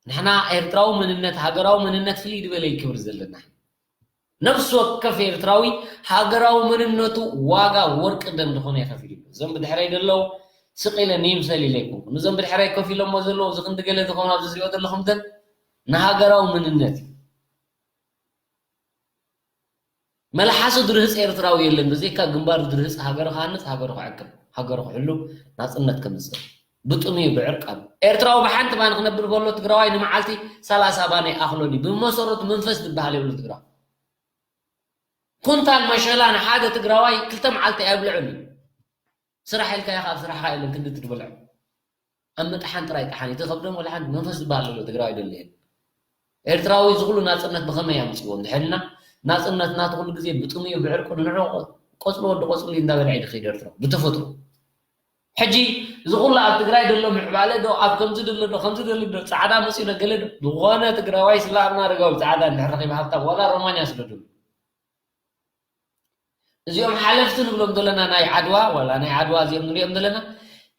ንሕና ኤርትራዊ መንነት ሃገራዊ መንነት ፍልይ ዝበለ ክብሪ ዘለና ነፍሲ ወከፍ ኤርትራዊ ሃገራዊ መንነቱ ዋጋ ወርቂ ደም ዝኾነ ይኸፊል እዩ። እዞም ብድሕረይ ዘለዉ ስቕ ኢለ ንይምሰል ኢለ ኣይኮንኩ። ንዞም ብድሕረይ ኮፍ ኢሎሞ ዘለዉ እዚ ክንዲ ገለ ዝኾኑ ኣብዚ ዝሪኦ ዘለኹም ደም ንሃገራዊ መንነት እዩ። መልሓሱ ድርህፅ ኤርትራዊ የለን ብዘይካ ግንባሩ ድርህፅ ሃገሩ ክሃንፅ ሃገሩ ክዕቅብ ሃገሩ ክሕሉ ናፅነት ከምፅእ ብጥሙይ ብዕርቃኑ ኤርትራዊ ብሓንቲ ባኒ ክነብር ከሎ ትግራዋይ ንመዓልቲ ሰላሳ ባኒ ኣይኣኽሎን እዩ። ብመሰረቱ መንፈስ ዝበሃል የብሉ ትግራዋይ። ኩንታል መሸላ ንሓደ ትግራዋይ ክልተ መዓልቲ ኣየብልዕን እዩ። ስራሕ ኢልካዮ ካብ ስራሕካ የለን ክንዲ ትድበልዖ ኣብ ምጥሓን ጥራይ ጥሓን እዩ። እቲ ከብዶም ወላ ሓንቲ መንፈስ ዝበሃል ዘሎ ትግራዋይ ደሎ የለን። ኤርትራዊ እዚ ኩሉ ናፅነት ብኸመይ ኣምፅዎ እንድሕር ኢልና ናፅነትና እቲ ኩሉ ግዜ ብጥሙዩ ብዕርቁ ንንዑ ቆፅሊ ወዲ ቆፅሊ እንዳበልዐ እዩ ዝኸይድ ኤርትራዊ ብተፈጥሮ። ሕጂ እዚ ኩሉ ኣብ ትግራይ ዘሎ ምዕባለ ዶ ኣብ ከምዚ ደሎ ዶ ከምዚ ደሎ ዶ ፃዕዳ መፅኡ ዶ ገለ ዶ ዝኾነ ትግራዋይ ስለ ኣብና ኣረጋዊ ፃዕዳ እንድሕር ረኺቡ ሃብታም ዋላ ሮማንያ ስደደሉ እዚኦም ሓለፍቲ ንብሎም ዘለና ናይ ዓድዋ ዋላ ናይ ዓድዋ እዚኦም ንሪኦም ዘለና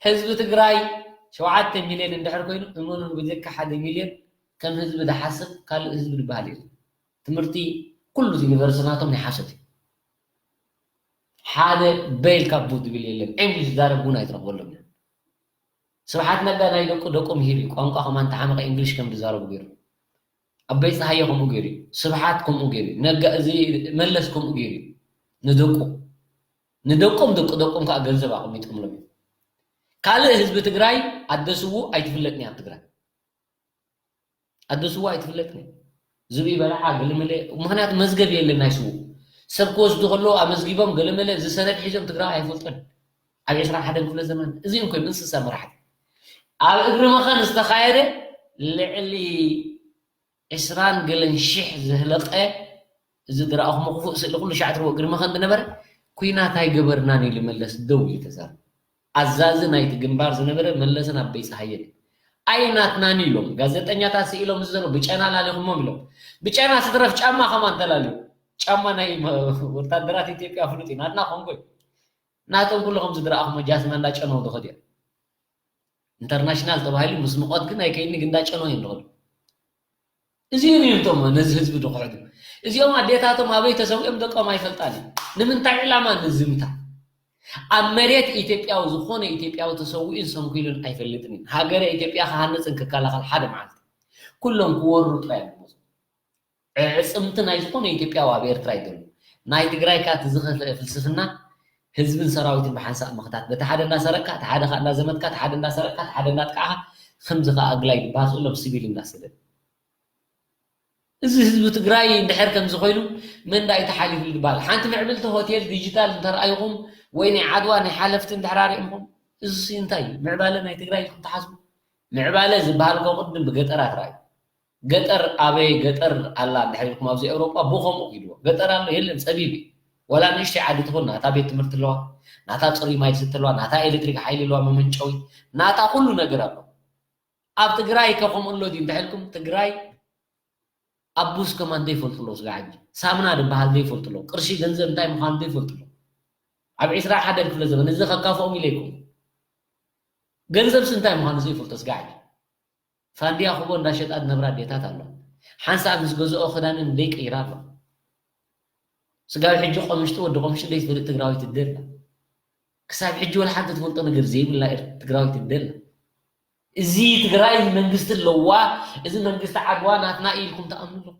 ህዝቢ ትግራይ ሸውዓተ ሚልዮን እንድሕር ኮይኑ እመኑን ብጀካ ሓደ ሚልዮን ከም ህዝቢ ዝሓስብ ካልእ ህዝቢ ዝበሃል የለን። ትምህርቲ ኩሉ ዩኒቨርሲቲ ናቶም ናይ ሓሶት እዩ። ሓደ በይል ካብ ዝብል የለን። እንግሊሽ ዝዛረብ እውን ኣይትረኽበሎም እዮም። ስብሓት ነጋ ናይ ደቁ ደቁ ምሂር እዩ። ቋንቋ ከማን ተሓመቐ እንግሊሽ ከም ዝዛረቡ ገይሩ። ኣበይ ፀሃየ ከምኡ ገይሩ እዩ። ስብሓት ከምኡ ገይሩ እዩ። ነጋ እዚ መለስ ከምኡ ገይሩ እዩ። ንደቁ ንደቆም ደቂ ደቆም ከዓ ገንዘብ ኣቐሚጦምሎም እዮም። ካልእ ህዝቢ ትግራይ ኣደ ስውእ ኣይትፍለጥን እያ ኣብ ትግራይ። ኣደ ስዋ ኣይትፍለጥን እያ። ዝብኢ በላዓ ገለመለ ምክንያቱ መዝገብ የለን ናይ ስውእ ሰብ ክወስዱ ከለዉ ኣመዝጊቦም ገለመለ እዚ ሰነድ ሒዞም ትግራዋይ ኣይፈልጦን። ኣብ ዕስራን ሓደን ክፍለ ዘመን እዚኦም ኮይም እንስሳ መራሕቲ ኣብ እግሪ መኸን ዝተኻየደ ልዕሊ ዕስራን ገለን ሽሕ ዝህለቀ እዚ ዝረኣኹሞ ክፉእ ስእሊ ኩሉ ሻዕ ትርቦ ግርመ ከም ዝነበረ ኩናት ኣይገበርናን ኢሉ መለስ ደው ኢሉ ተዛረበ። ኣዛዚ ናይቲ ግንባር ዝነበረ መለስን ኣበይ ፀሃየን እዩ። ኣይናትናን ኢሎም ጋዜጠኛታት ስኢሎም እዚ ዘሎ ብጨና ላሊኹሞም ኢሎም ብጨና ስትረፍ ጫማ ከማን ተላልዩ ጫማ ናይ ወታደራት ኢትዮጵያ ፍሉጥ እዩ ናትና ኮንጎ እዩ። ናቶም ኩሉ ከምዚ ዝረኣኹሞ ጃስማ እንዳጨነው ዝኸዱ እዮም። ኢንተርናሽናል ተባሂሉ ምስ ምቆት ግን ኣይከይኒ ግን እንዳጨነው እዮም ዝኸዱ። እዚኦም እዮም እቶም ነዚ ህዝቢ ድኩሕቱ። እዚኦም ኣዴታቶም ኣበይ ተሰዊኦም ደቆም ኣይፈልጣን እዩ። ንምንታይ ዕላማ ንዝምታ ኣብ መሬት ኢትዮጵያዊ ዝኾነ ኢትዮጵያዊ ተሰዊኡን ሰንኪሉን ኣይፈልጥን እዩ። ሃገረ ኢትዮጵያ ክሃንፅን ክከላኸል ሓደ መዓልቲ ኩሎም ክወሩ ጥራይ እዮም ዝመፁ። ዕፅምቲ ናይ ዝኾነ ኢትዮጵያዊ ኣብ ኤርትራ እዩ ዘሎ። ናይ ትግራይ ካት ዝኸፍአ ፍልስፍና ህዝብን ሰራዊትን ብሓንሳእ ምኽታት በቲ ሓደ እንዳሰረቅካ እቲ ሓደ ከዓ እንዳዘመትካ እቲ ሓደ እንዳሰረቅካ እቲ ሓደ እንዳጥቃዕካ ከምዚ ከዓ ኣግላይ ዝበሃል ስእሎም ሲቪል እንዳሰደድ እዚ ህዝቢ ትግራይ እንድሕር ከምዚ ኮይኑ መን ዳኣ እዩ ተሓሊፉ ዝበሃል ሓንቲ ምዕብልቲ ሆቴል ዲጂታል እንተረኣይኹም ወይ ናይ ዓድዋ ናይ ሓለፍቲ እንድሕር ኣሪእምኹም እዚ እንታይ እዩ ምዕባለ ናይ ትግራይ ኢልኩም ትሓስቡ ምዕባለ ዝበሃል እኮ ቅድም ብገጠራት ረኣዩ ገጠር ኣበይ ገጠር ኣላ እንድሕር ኢልኩም ኣብዚ ኤውሮጳ ብኸምኡ ኢልዎ ገጠር ኣሎ የለን ፀቢብ እዩ ዋላ ንእሽተይ ዓዲ ትኹን ናታ ቤት ትምህርቲ ኣለዋ ናታ ፅሩይ ማይ ዝስተ ኣለዋ ናታ ኤሌክትሪክ ሓይሊ ኣለዋ መመንጨዊ ናታ ኩሉ ነገር ኣሎ ኣብ ትግራይ ከ ከምኡ ኣሎ ድዩ እንተሕልኩም ትግራይ ኣቡስ ከማን ዘይፈልጡ ኣለዉ ስጋ ሕጂ ሳምና ዝበሃል ዘይፈልጡ ኣለዉ ቅርሺ ገንዘብ እንታይ ምዃኑ ዘይፈልጡ ኣለዉ ኣብ ዕስራ ሓደን ክፍለ ዘመን እዚ ከካፍኦም ኢለ ይኮኑ ገንዘብሲ እንታይ ምዃኑ ዘይፈልጦ ስጋ ሕጂ ፋንድያ ክቦ እንዳሸጣ ዝነብራ ኣዴታት ኣለዋ ሓንሳእ ምስ ገዝኦ ክዳንን ደይ ቀይራ ኣለዋ ስጋብ ሕጂ ቆምሽጢ ወዲ ቆምሽጢ ደይ ትፈልጥ ትግራዊት እደላ ክሳብ ሕጂ ወላ ሓንቲ ትፈልጦ ነገር ዘይብላ ትግራዊት እደላ እዚ ትግራይ መንግስቲ ኣለዋ እዚ መንግስቲ ዓድዋ ናትና ኢልኩም ተኣምኑ ኣለኹም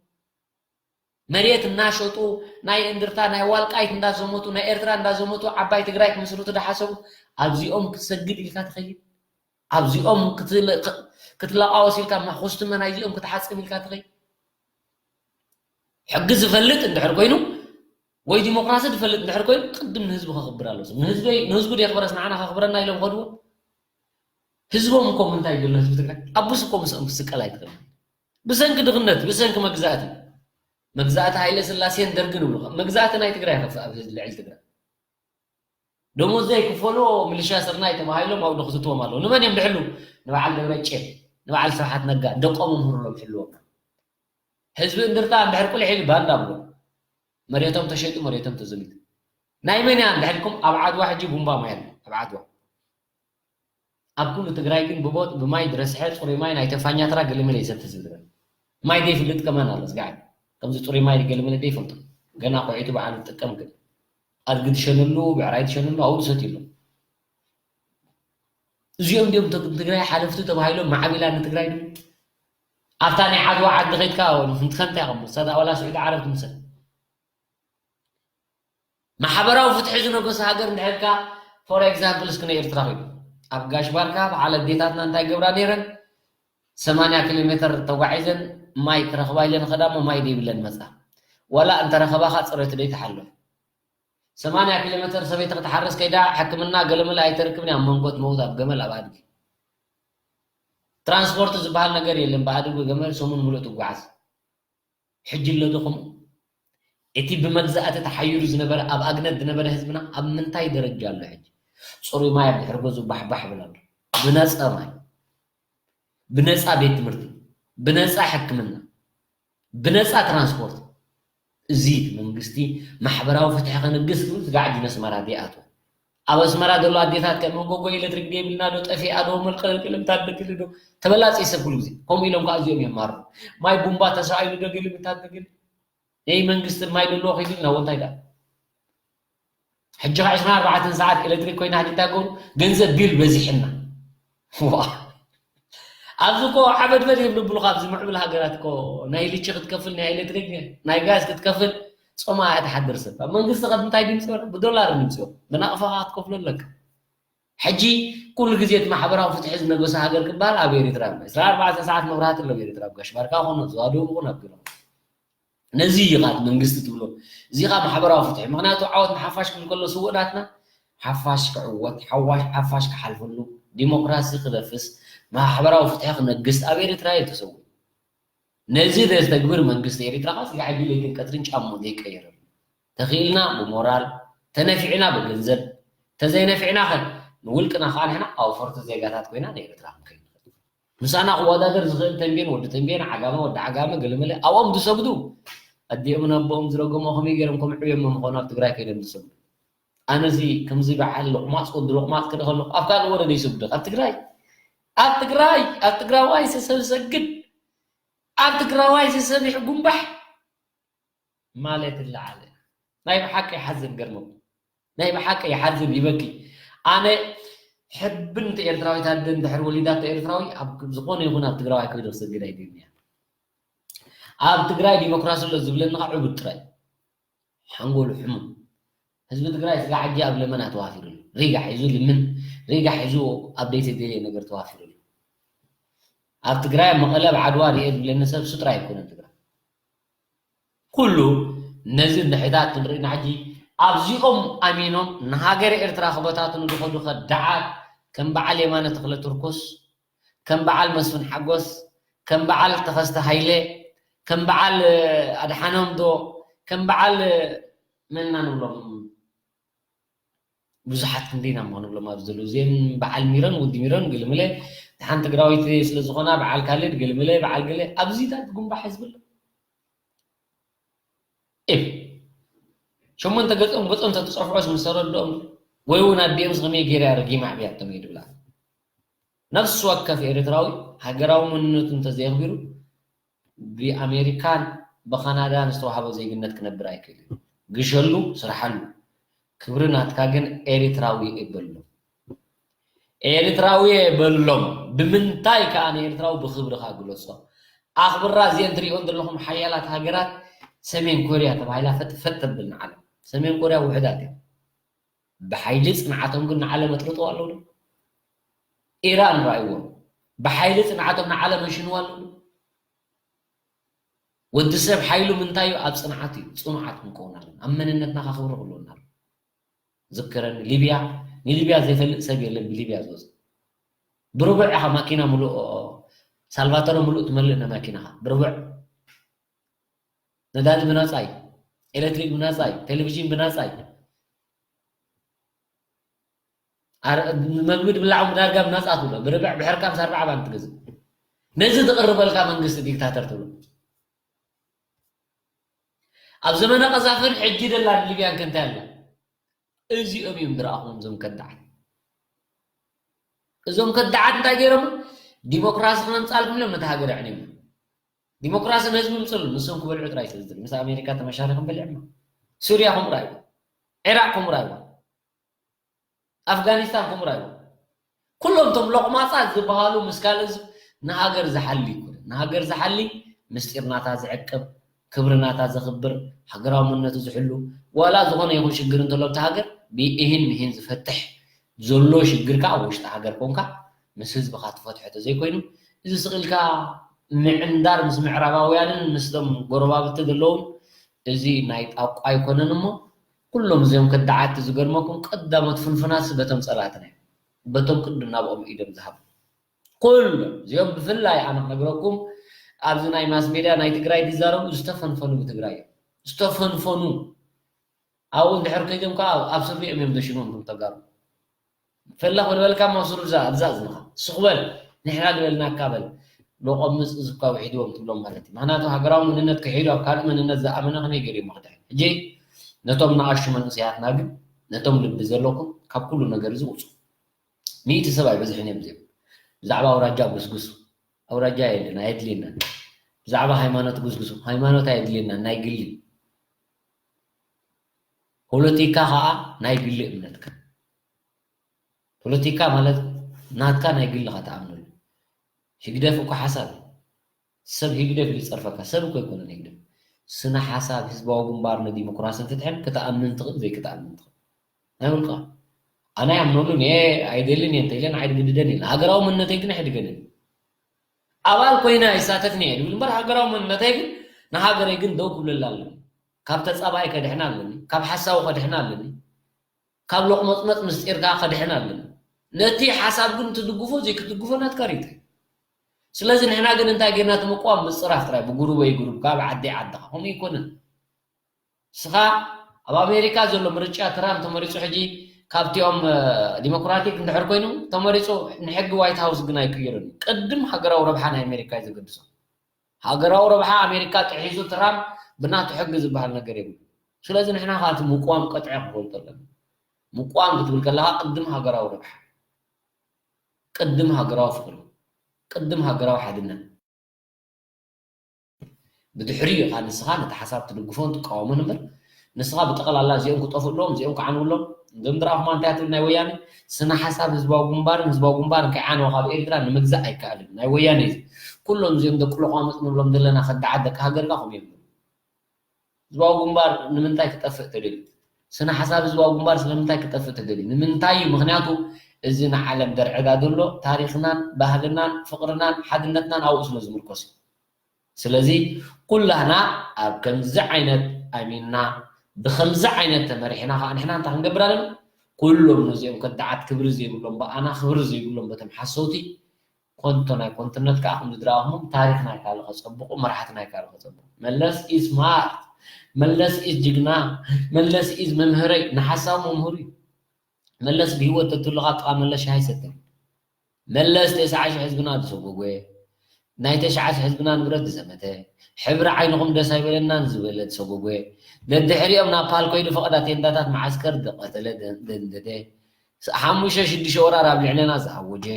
መሬት እናሸጡ ናይ እንድርታ ናይ ዋልቃይት እንዳዘመቱ ናይ ኤርትራ እንዳዘመቱ ዓባይ ትግራይ ክምስርቱ ዳሓሰቡ ኣብዚኦም ክትሰግድ ኢልካ ትኸይድ ኣብዚኦም ክትላቃወስ ኢልካ ማኮስትመ ናይዚኦም ክትሓፅብ ኢልካ ትኸይድ ሕጊ ዝፈልጥ እንድሕር ኮይኑ ወይ ዲሞክራሲ ዝፈልጥ እንድሕር ኮይኑ ቅድም ንህዝቢ ከኽብር ኣሎ ንህዝቢ ንህዝቢ የኽብረስ ንዓና ከኽብረና ኢሎም ከድዎ ህዝቦም እኮ ምንታይ ይደሎ ህዝቢ ትግራይ ኣቡስ እኮ ምስኦም ክስቀል ኣይትኽእል ብሰንኪ ድኽነት ብሰንኪ መግዛእቲ መግዛእቲ ሃይለ ስላሴን ደርግን ይብሉ መግዛእቲ ናይ ትግራይ ከፍ ኣብ ልዕሊ ትግራይ ደሞዝ ዘይክፈሉ ምልሻ ስርናይ ተባሂሎም ኣብኡ ክትትዎም ኣለዉ ንመን እዮም ዝሕሉ ንበዓል ደብረጨ ንበዓል ስብሓት ነጋ ደቆም ምህሩሎም ሕልዎም ህዝቢ እንድርታ እንድሕር ቁልሕ ኢሉ ባንዳ ብሎ መሬቶም ተሸጡ መሬቶም ተዘሚቱ ናይ መን እያ እንድሕልኩም ኣብ ዓድዋ ሕጂ ቡምባ ማይ ኣሎ ኣብ ዓድዋ ኣብ ኩሉ ትግራይ ግን ብቦጥ ብማይ ዝረስሐ ፅሩይ ማይ ናይ ተፋኛትራ ገለመለ ይሰቲ ዝብል ማይ ዘይፍልጥ ከማን ኣሎ ዝጋዕ ከምዚ ፅሩይ ማይ ገለመለ ዘይፈልጦ ገና ኩዒቱ በዓሉ ዝጥቀም ግን ኣድጊ ትሸነሉ ብዕራይ ትሸነሉ ኣብኡ ዝሰትዩ ኣሎ እዚኦም ድም ትግራይ ሓለፍቲ ተባሂሎም ማዕቢላ ንትግራይ ድም ኣብታ ናይ ዓድዋ ዓዲ ከይድካ ንትኸንታ ኢኹም ሰዳ ወላ ስዑዲ ዓረብ ትምሰል ማሕበራዊ ፍትሒ ዝነገሶ ሃገር እንድሕርካ for example እስኪ ንኤርትራ ኺዱ ኣብ ጋሽ ባርካ በዓል ኣዴታትና እንታይ ገብራ ነይረን ሰማንያ ኪሎ ሜትር ተጓዒዘን ማይ ክረኽባ ኢለን ኸዳ እሞ ማይ ደይብለን መፃ ዋላ እንተረኸባኻ ፅሬቱ ደይተሓልፍ ሰማንያ ኪሎ ሜትር ሰበይቲ ክትሓርስ ከይዳ ሕክምና ገለመለ ኣይተርክብን ኣብ መንጎ ትመውት ኣብ ገመል ኣብ ኣድጊ ትራንስፖርት ዝበሃል ነገር የለን ብኣድጊ ገመል ሰሙን ሙሉእ ትጓዓዝ ሕጂ ኣሎ ዶ ከምኡ? እቲ ብመግዛእቲ ተሓይሩ ዝነበረ ኣብ ኣግነት ዝነበረ ህዝብና ኣብ ምንታይ ደረጃ ኣሎ ሕጂ? ፅሩይ ማይ ኣብ ድሕሪ ገዝኡ ባሕባሕ ይብል ኣሎ። ብነፃ ማይ፣ ብነፃ ቤት ትምህርቲ፣ ብነፃ ሕክምና፣ ብነፃ ትራንስፖርት። እዚ እቲ መንግስቲ ማሕበራዊ ፍትሒ ከንግስ ክብል ስጋዕ ዲን ኣስመራ ዘይኣትዎ። ኣብ ኣስመራ ዘሎ ኣዴታት ከ መጎጎ ኤሌክትሪክ ደይብልና ዶ ጠፊኣ ዶ መልቀለቅለ ምታደግል ዶ ተበላፂ ሰብ ኩሉ ግዜ ከምኡ ኢሎም ከዓ እዚኦም እዮም ማሩ ማይ ቡምባ ተሳኢሉ ዶ ገለ ምታደግል ነይ መንግስቲ ማይ ደሎ ከይድልና ወንታይ ዳ ሕጂ ከዓ ዕስራን ኣርባዕተን ሰዓት ኤሌክትሪክ ኮይና ሕጂ እንታይ ገብሩ ገንዘብ ቢል በዚሕና ኣብዚ እኮ ሓበድበድ እዮም ንብሉካ ኣብዚ ምዕብል ሃገራት እኮ ናይ ልቺ ክትከፍል ናይ ኤሌክትሪክ ናይ ጋዝ ክትከፍል ጾማ እያ ትሓድር ሰብ ኣብ መንግስቲ ከ እንታይ ድምፂ ብዶላር ድምፂ ብናቕፋኻ ክትከፍሎ ኣለካ ሕጂ ኩሉ ግዜ እቲ ማሕበራዊ ፍትሒ ዝነገሰ ሃገር ክበሃል ኣብ ኤሪትራ ኣሎ ዕስራ ኣርባዕተ ሰዓት መብራህቲ ኣሎ ኤሪትራ ኣብ ጋሽ ባርካ ኮነ ዝዋደቡ ኮነ ኣብ ገለ ነዚ እዩ ኻት መንግስቲ ትብሎ እዚ ኻ ማሕበራዊ ፍትሒ ምክንያቱ ዓወት ንሓፋሽ ክብል ከሎ ስውእ ናትና ሓፋሽ ክዕወት ሓዋሽ ሓፋሽ ክሓልፈሉ ዲሞክራሲ ክነፍስ ማሕበራዊ ፍትሒ ክነግስ ኣብ ኤሪትራ እዩ ተሰው ነዚ ዘስተግብር መንግስቲ ኤሪትራ ኻስ ሕጂ ለይትን ቀትርን ጫሞ ዘይቀየረሉ ተኽኢልና ብሞራል ተነፊዕና ብገንዘብ ተዘይነፊዕና ኸ ንውልቅና ከዓ ንሕና ኣውፈርቲ ዜጋታት ኮይና ንኤርትራ ክንከይድ ንኽእል ምሳና ክወዳደር ዝኽእል ተንቤን ወዲ ተንቤን ዓጋመ ወዲ ዓጋመ ገለመለ ኣብኦም ዝሰግዱ ኣዲኦምን ኣቦኦም ዝረገሞ ከመይ ገይሮም ከም ዕብዮሞ ምኾኑ ኣብ ትግራይ ከይዶም ዝሰግዱ ኣነዚ ከምዚ በዓል ሎቕማፅ ወዲ ሎቕማፅ ክርኢ ከለኹ ኣብ ካልእ ወረደ ይሰግዱ ኣብ ትግራይ ኣብ ትግራይ ኣብ ትግራዋይ ሰብ ሰግድ ኣብ ትግራዋይ ሰብ ይሕጉምባሕ ማለት እለዓለ ናይ ብሓቂ ይሓዝን ገርመኩም ናይ ብሓቂ ይሓዝን ይበኪ ኣነ ሕብን ኤርትራዊት ኣደ እንድሕር ወሊዳቶ ኤርትራዊ ኣብ ዝኾነ ይኹን ኣብ ትግራዋይ ከይዶ ክሰግድ ኣይደልያ ኣብ ትግራይ ዲሞክራሲ ኣሎ ዝብለኒ ከዓ ዕቡድ ጥራይ ሓንጎሉ ሕሙም ህዝቢ ትግራይ ስጋ ሕጂ ኣብ ለመና ተዋፊሩ ኣሎ ሪጋ ሒዙ ልምን ሪጋ ሒዙ ኣብ ደይተደልየ ነገር ተዋፊሩ ኣሎ ኣብ ትግራይ ኣብ መቐለ ኣብ ዓድዋ ርኤ ዝብለኒ ሰብ እሱ ጥራይ ኣይኮነን ትግራይ ኩሉ ነዚ እንድሕታት ክንርኢ ንሕጂ ኣብዚኦም ኣሚኖም ንሃገር ኤርትራ ክበታትኑ ዝኸዱ ከዳዓት ከም በዓል የማነ ተኽለ ቱርኩስ ከም በዓል መስፍን ሓጎስ ከም በዓል ተኸስተ ሃይለ ከም በዓል ኣድሓኖም ዶ ከም በዓል መና ንብሎም ብዙሓት ክንደይና እሞ ንብሎም ኣብዚ ዘለዉ እዚኦም በዓል ሚሮን ወዲ ሚሮን ገለመለ ሓንቲ ትግራዊት ስለ ዝኾና በዓል ካልድ ግልምለ በዓል ገለ ኣብዚታት ጉንባሕ ህዝቢ ኣሎ። እብ ሸሞንተ ገጾም ገጾም ተትጸፍዖስ ምስ ተረድኦም ወይ እውን ኣዲኦም ከመይ ገይራ ረጊማ ኣዕብያቶም እየ ድብላ። ነፍሲ ወከፍ ኤርትራዊ ሃገራዊ መንነቱ እንተዘየኽቢሩ ብኣሜሪካን ብካናዳን ዝተዋህቦ ዜግነት ክነብር ኣይክእልን። ግሸሉ፣ ስርሓሉ። ክብሪ ናትካ ግን ኤርትራዊ እየ በሎም። ኤርትራዊ እየ በሎም። ብምንታይ ከኣ ንኤርትራዊ ብክብርኻ ግለጾ። ኣኽብራ እዚአን ትሪእወን ዘለኹም ሓያላት ሃገራት ሰሜን ኮርያ ተባሂላ ፈጥፈጥ ተብል ንዓለም። ሰሜን ኮርያ ውሑዳት እዮም። ብሓይሊ ጽንዓቶም ግን ንዓለም ኣጥርጥዋ ኣለዉ ዶ? ኢራን ረኣይዎም። ብሓይሊ ጽንዓቶም ንዓለም ኣሽንዋ ኣለዉ ዶ? ወዲ ሰብ ሓይሉ ምንታይ እዩ? ኣብ ጽንዓት እዩ። ጽኑዓት ክንከውን ኣለና። ኣብ መንነትና ከኽብሪ ክህልወና ኣለዎ። ዝክረኒ፣ ሊብያ፣ ንሊብያ ዘይፈልጥ ሰብ የለን ብሊብያ ዝወጽእ። ብርቡዕ ኢኻ ማኪና ምሉእ፣ ሳልቫቶረ ምሉእ ትመልእ ነ ማኪናኻ። ብርቡዕ። ነዳዲ ብናጻ እዩ። ኤሌክትሪክ ብናጻ እዩ። ቴሌቪዥን ብናጻ እዩ። ኣር-፣ መግቢ ድብላዕ እውን ዳርጋ ብናጻ ትብሎ። ብርብዕ ብሕርቃ ምስ ኣርብዓ ባንክ ትገዝእ። ነዚ ትቕርበልካ መንግስቲ ዲክታተር ትብሎ። ኣብ ዘመነ ቀዛፍን ሕጂ ደላን ሊብያን ከ እንታይ ኣላ? እዚኦም እዮም ዝረኣኹም እዞም ከዳዓት። እዞም ከዳዓት እንታይ ገይሮም? ዲሞክራሲ ክነምጻልኩም ኢሎም ነቲ ሃገር ኣዕንዮም። ዲሞክራሲ ንህዝቢ ምጽሉ፣ ንሶም ክበልዑ ጥራይ ስለ ዝደልዩ። ምስ ኣሜሪካ ተመሻሪኹም በሊዕማ። ሱርያ ከምኡ ራእይዋ። ዒራቕ ከምኡ ራእይዋ። ኣፍጋኒስታን ከምኡ ራእይዋ። ኩሎም እቶም ሎቕማጻት ዝበሃሉ ምስ ካልእ ህዝቢ ንሃገር ዝሓሊ ይኮነ። ንሃገር ዝሓሊ ምስጢር ናታ ዝዕቅብ፣ ክብሪ ናታ ዘኽብር፣ ሃገራዊ መንነቱ ዝሕሉ፣ ዋላ ዝኾነ ይኹን ሽግር እንተሎ ኣብታ ሃገር ብኢሂን ምሂን ዝፈትሕ ዘሎ ሽግር ከኣ ኣብ ውሽጢ ሃገር ኮንካ ምስ ህዝብኻ ትፈትሖ ተዘይኮይኑ፣ እዚ ስቕ ኢልካ ምዕንዳር ምስ ምዕራባውያንን ምስቶም ጎረባብቲ ዘለዎም፣ እዚ ናይ ጣቋ ኣይኮነን እሞ፣ ኩሎም እዚኦም ከዳዓት ዝገርመኩም ቀዳሞት ፍንፉናት በቶም ጸላእትና እዮም። በቶም ቅድም ናብኦም ኢዶም ዝሃቡ። ኩሎም እዚኦም ብፍላይ ኣነ ክነግረኩም፣ ኣብዚ ናይ ማስ ሜድያ ናይ ትግራይ ዝዛረቡ ዝተፈንፈኑ ብትግራይ እዮም። ዝተፈንፈኑ። ኣብኡ እንድሕር ከይዶም ከዓ ኣብ ስሪኦም እዮም ዘሽሞም እቶም ተጋሩ። ፈላ ክንበልካ ማሱሩ እዛ፣ እዛ እዝንኻ። ስኽ በል፣ ንሕና ዝበልናካ በል። ሎቆምጽ ዝብካ ውሒድዎም ትብሎም ማለት እዩ። ምኽንያቱ ሃገራዊ መንነት ክሒዱ ኣብ ካልእ መንነት ዝኣመነ ከመይ ገይሩ እዮም ክድሕን? ሕጂ ነቶም ንኣሽቱ መንእሰያትና ግን፣ ነቶም ልቢ ዘለኩም ካብ ኩሉ ነገር እዚ ውጹ። ሚእቲ ሰብ ኣይበዝሕን እዮም እዚኦም። ብዛዕባ ኣውራጃ ጉስጉሱ። ኣውራጃ የለን፣ ኣየድልየናን። ብዛዕባ ሃይማኖት ጉስጉሱ። ሃይማኖት ኣየድልየናን፣ ናይ ግሊ። ፖለቲካ ከዓ ናይ ግሊ እምነትካ። ፖለቲካ ማለት ናትካ ናይ ግልኻ ትኣምነሉ። ህግደፍ እኮ ሓሳብ እዩ። ሰብ ህግደፍ እዩ ዝጸርፈካ፣ ሰብ እኮ ኣይኮነን ህግደፍ። ስነ ሓሳብ ህዝባዊ ግንባር ንዲሞክራስን ፍትሕን ክትኣምን ትኽእል፣ ዘይክትኣምን ትኽእል። ናይ ውልቃ። ኣነ ኣይኣምነሉን እየ፣ ኣይደልን እየ እንተኢለ ንዓይ ድግድደን የለን። ሃገራዊ መንነተይ ግን ኣይሕድገንን። ኣባል ኮይነ ኣይሳተፍን እየ ድብል እምበር ሃገራዊ መንነተይ ግን ንሃገረይ ግን ደው ክብለላ ኣለኒ። ካብ ተጻባኢ ከድሕና ኣለኒ፣ ካብ ሓሳዊ ከድሕና ኣለኒ፣ ካብ ሎቕመጽመጽ ምስጢርካ ከድሕና ኣለኒ። ነቲ ሓሳብ ግን ትድግፎ ዘይክትድግፎ ናትካ ርእይቶ እዩ። ስለዚ ንሕና ግን እንታይ ጌርና እቲ ምቅዋም ምጽራፍ ጥራይ ብጉሩበይ ጉሩብ ካብ ዓዲ ዓድኻ ከምኡ ኣይኮነን። ንስኻ ኣብ ኣሜሪካ ዘሎ ምርጫ ትራምፕ ተመሪጹ ሕጂ ካብቲኦም እ፣ ዲሞክራቲክ እንድሕር ኮይኑ ተመሪጹ ንሕጊ ዋይት ሃውስ ግን ኣይቅይርን እዩ። ቅድም ሃገራዊ ረብሓ ናይ ኣሜሪካ እዩ ዘገድሶ። ሃገራዊ ረብሓ ኣሜሪካ ጥሒሱ ትራምፕ ብናቱ ሕጊ ዝበሃል ነገር የብሉ። ስለዚ ንሕና ከዓ እቲ ምቅዋም ቀጥዒ ክንፈልጦ ኣለና። ምቅዋም ክትብል ከለካ ቅድም ሃገራዊ ረብሓ፣ ቅድም ሃገራዊ ፍቅሪ፣ ቅድም ሃገራዊ ሓድነት። ብድሕሪኡ ኢኻ ንስኻ ነቲ ሓሳብ ትድግፎን ትቃወሞን እምበር፣ ንስኻ ብጠቕላላ እዚኦም ክጠፍኡ ኣለዎም፣ እዚኦም ክዓንው ኣለዎም። እዞም ድረኣኹማ እንታይ ትብል ናይ ወያነ? ስነ ሓሳብ ህዝባዊ ግንባርን ህዝባዊ ግንባርን ከይዓነወ ካብ ኤርትራ ንምግዛእ ኣይከኣልን። ናይ ወያነ እዩ። ኩሎም እዚኦም ደቂ ሎቋምጽ ንብሎም ዘለና ከዳዓት ደቂ ሃገርካ ከምኡ እዮም። ህዝባዊ ግንባር ንምንታይ ክጠፍእ ተደልዩ? ስነ ሓሳብ ህዝባዊ ግንባር ስለምንታይ ክጠፍእ ተደልዩ? ንምንታይ እዩ? ምኽንያቱ እዚ ንዓለም ደርዕዳ ዘሎ ታሪኽናን ባህልናን ፍቕርናን ሓድነትናን ኣብኡ ስለ ዝምርኮስ እዩ። ስለዚ ኩላህና ኣብ ከምዚ ዓይነት ኣሚንና ብኸምዚ ዓይነት ተመሪሕና ከዓ ንሕና እንታይ ክንገብር ኣለና? ኩሎም ነዚኦም ከዳዓት ክብሪ ዘይብሎም ብኣና ክብሪ ዘይብሎም በቶም ሓሰውቲ ኮንቶ ናይ ኮንትነት ከዓ ከም ዝድረኣኹም ታሪኽ ናይ ካልእ ከጸብቑ መራሕቲ ናይ ካልእ ከጸብቑ። መለስ ኢዝ ስማርት፣ መለስ ኢዝ ጅግና፣ መለስ ኢዝ መምህረይ፣ ንሓሳዊ መምህሩ እዩ። መለስ ብህይወት ተትህሉ ካብ ጥቓ መለስ ሻሂ ሰተን። መለስ ተስዓ ሺሕ ህዝብና ዝሰጎጎ፣ ናይ ተስዓ ሺሕ ህዝብና ንብረት ዝዘመተ፣ ሕብሪ ዓይንኹም ደስ ኣይበለናን ዝበለ ዝሰጎጎ፣ ደድሕሪኦም ናብ ፓልኮይ ዝፈቐዳ ቴንዳታት መዓስከር ዝቐተለ፣ ዘንደደ፣ ሓሙሽተ ሽዱሽተ ወራር ኣብ ልዕለና ዝኣወጀ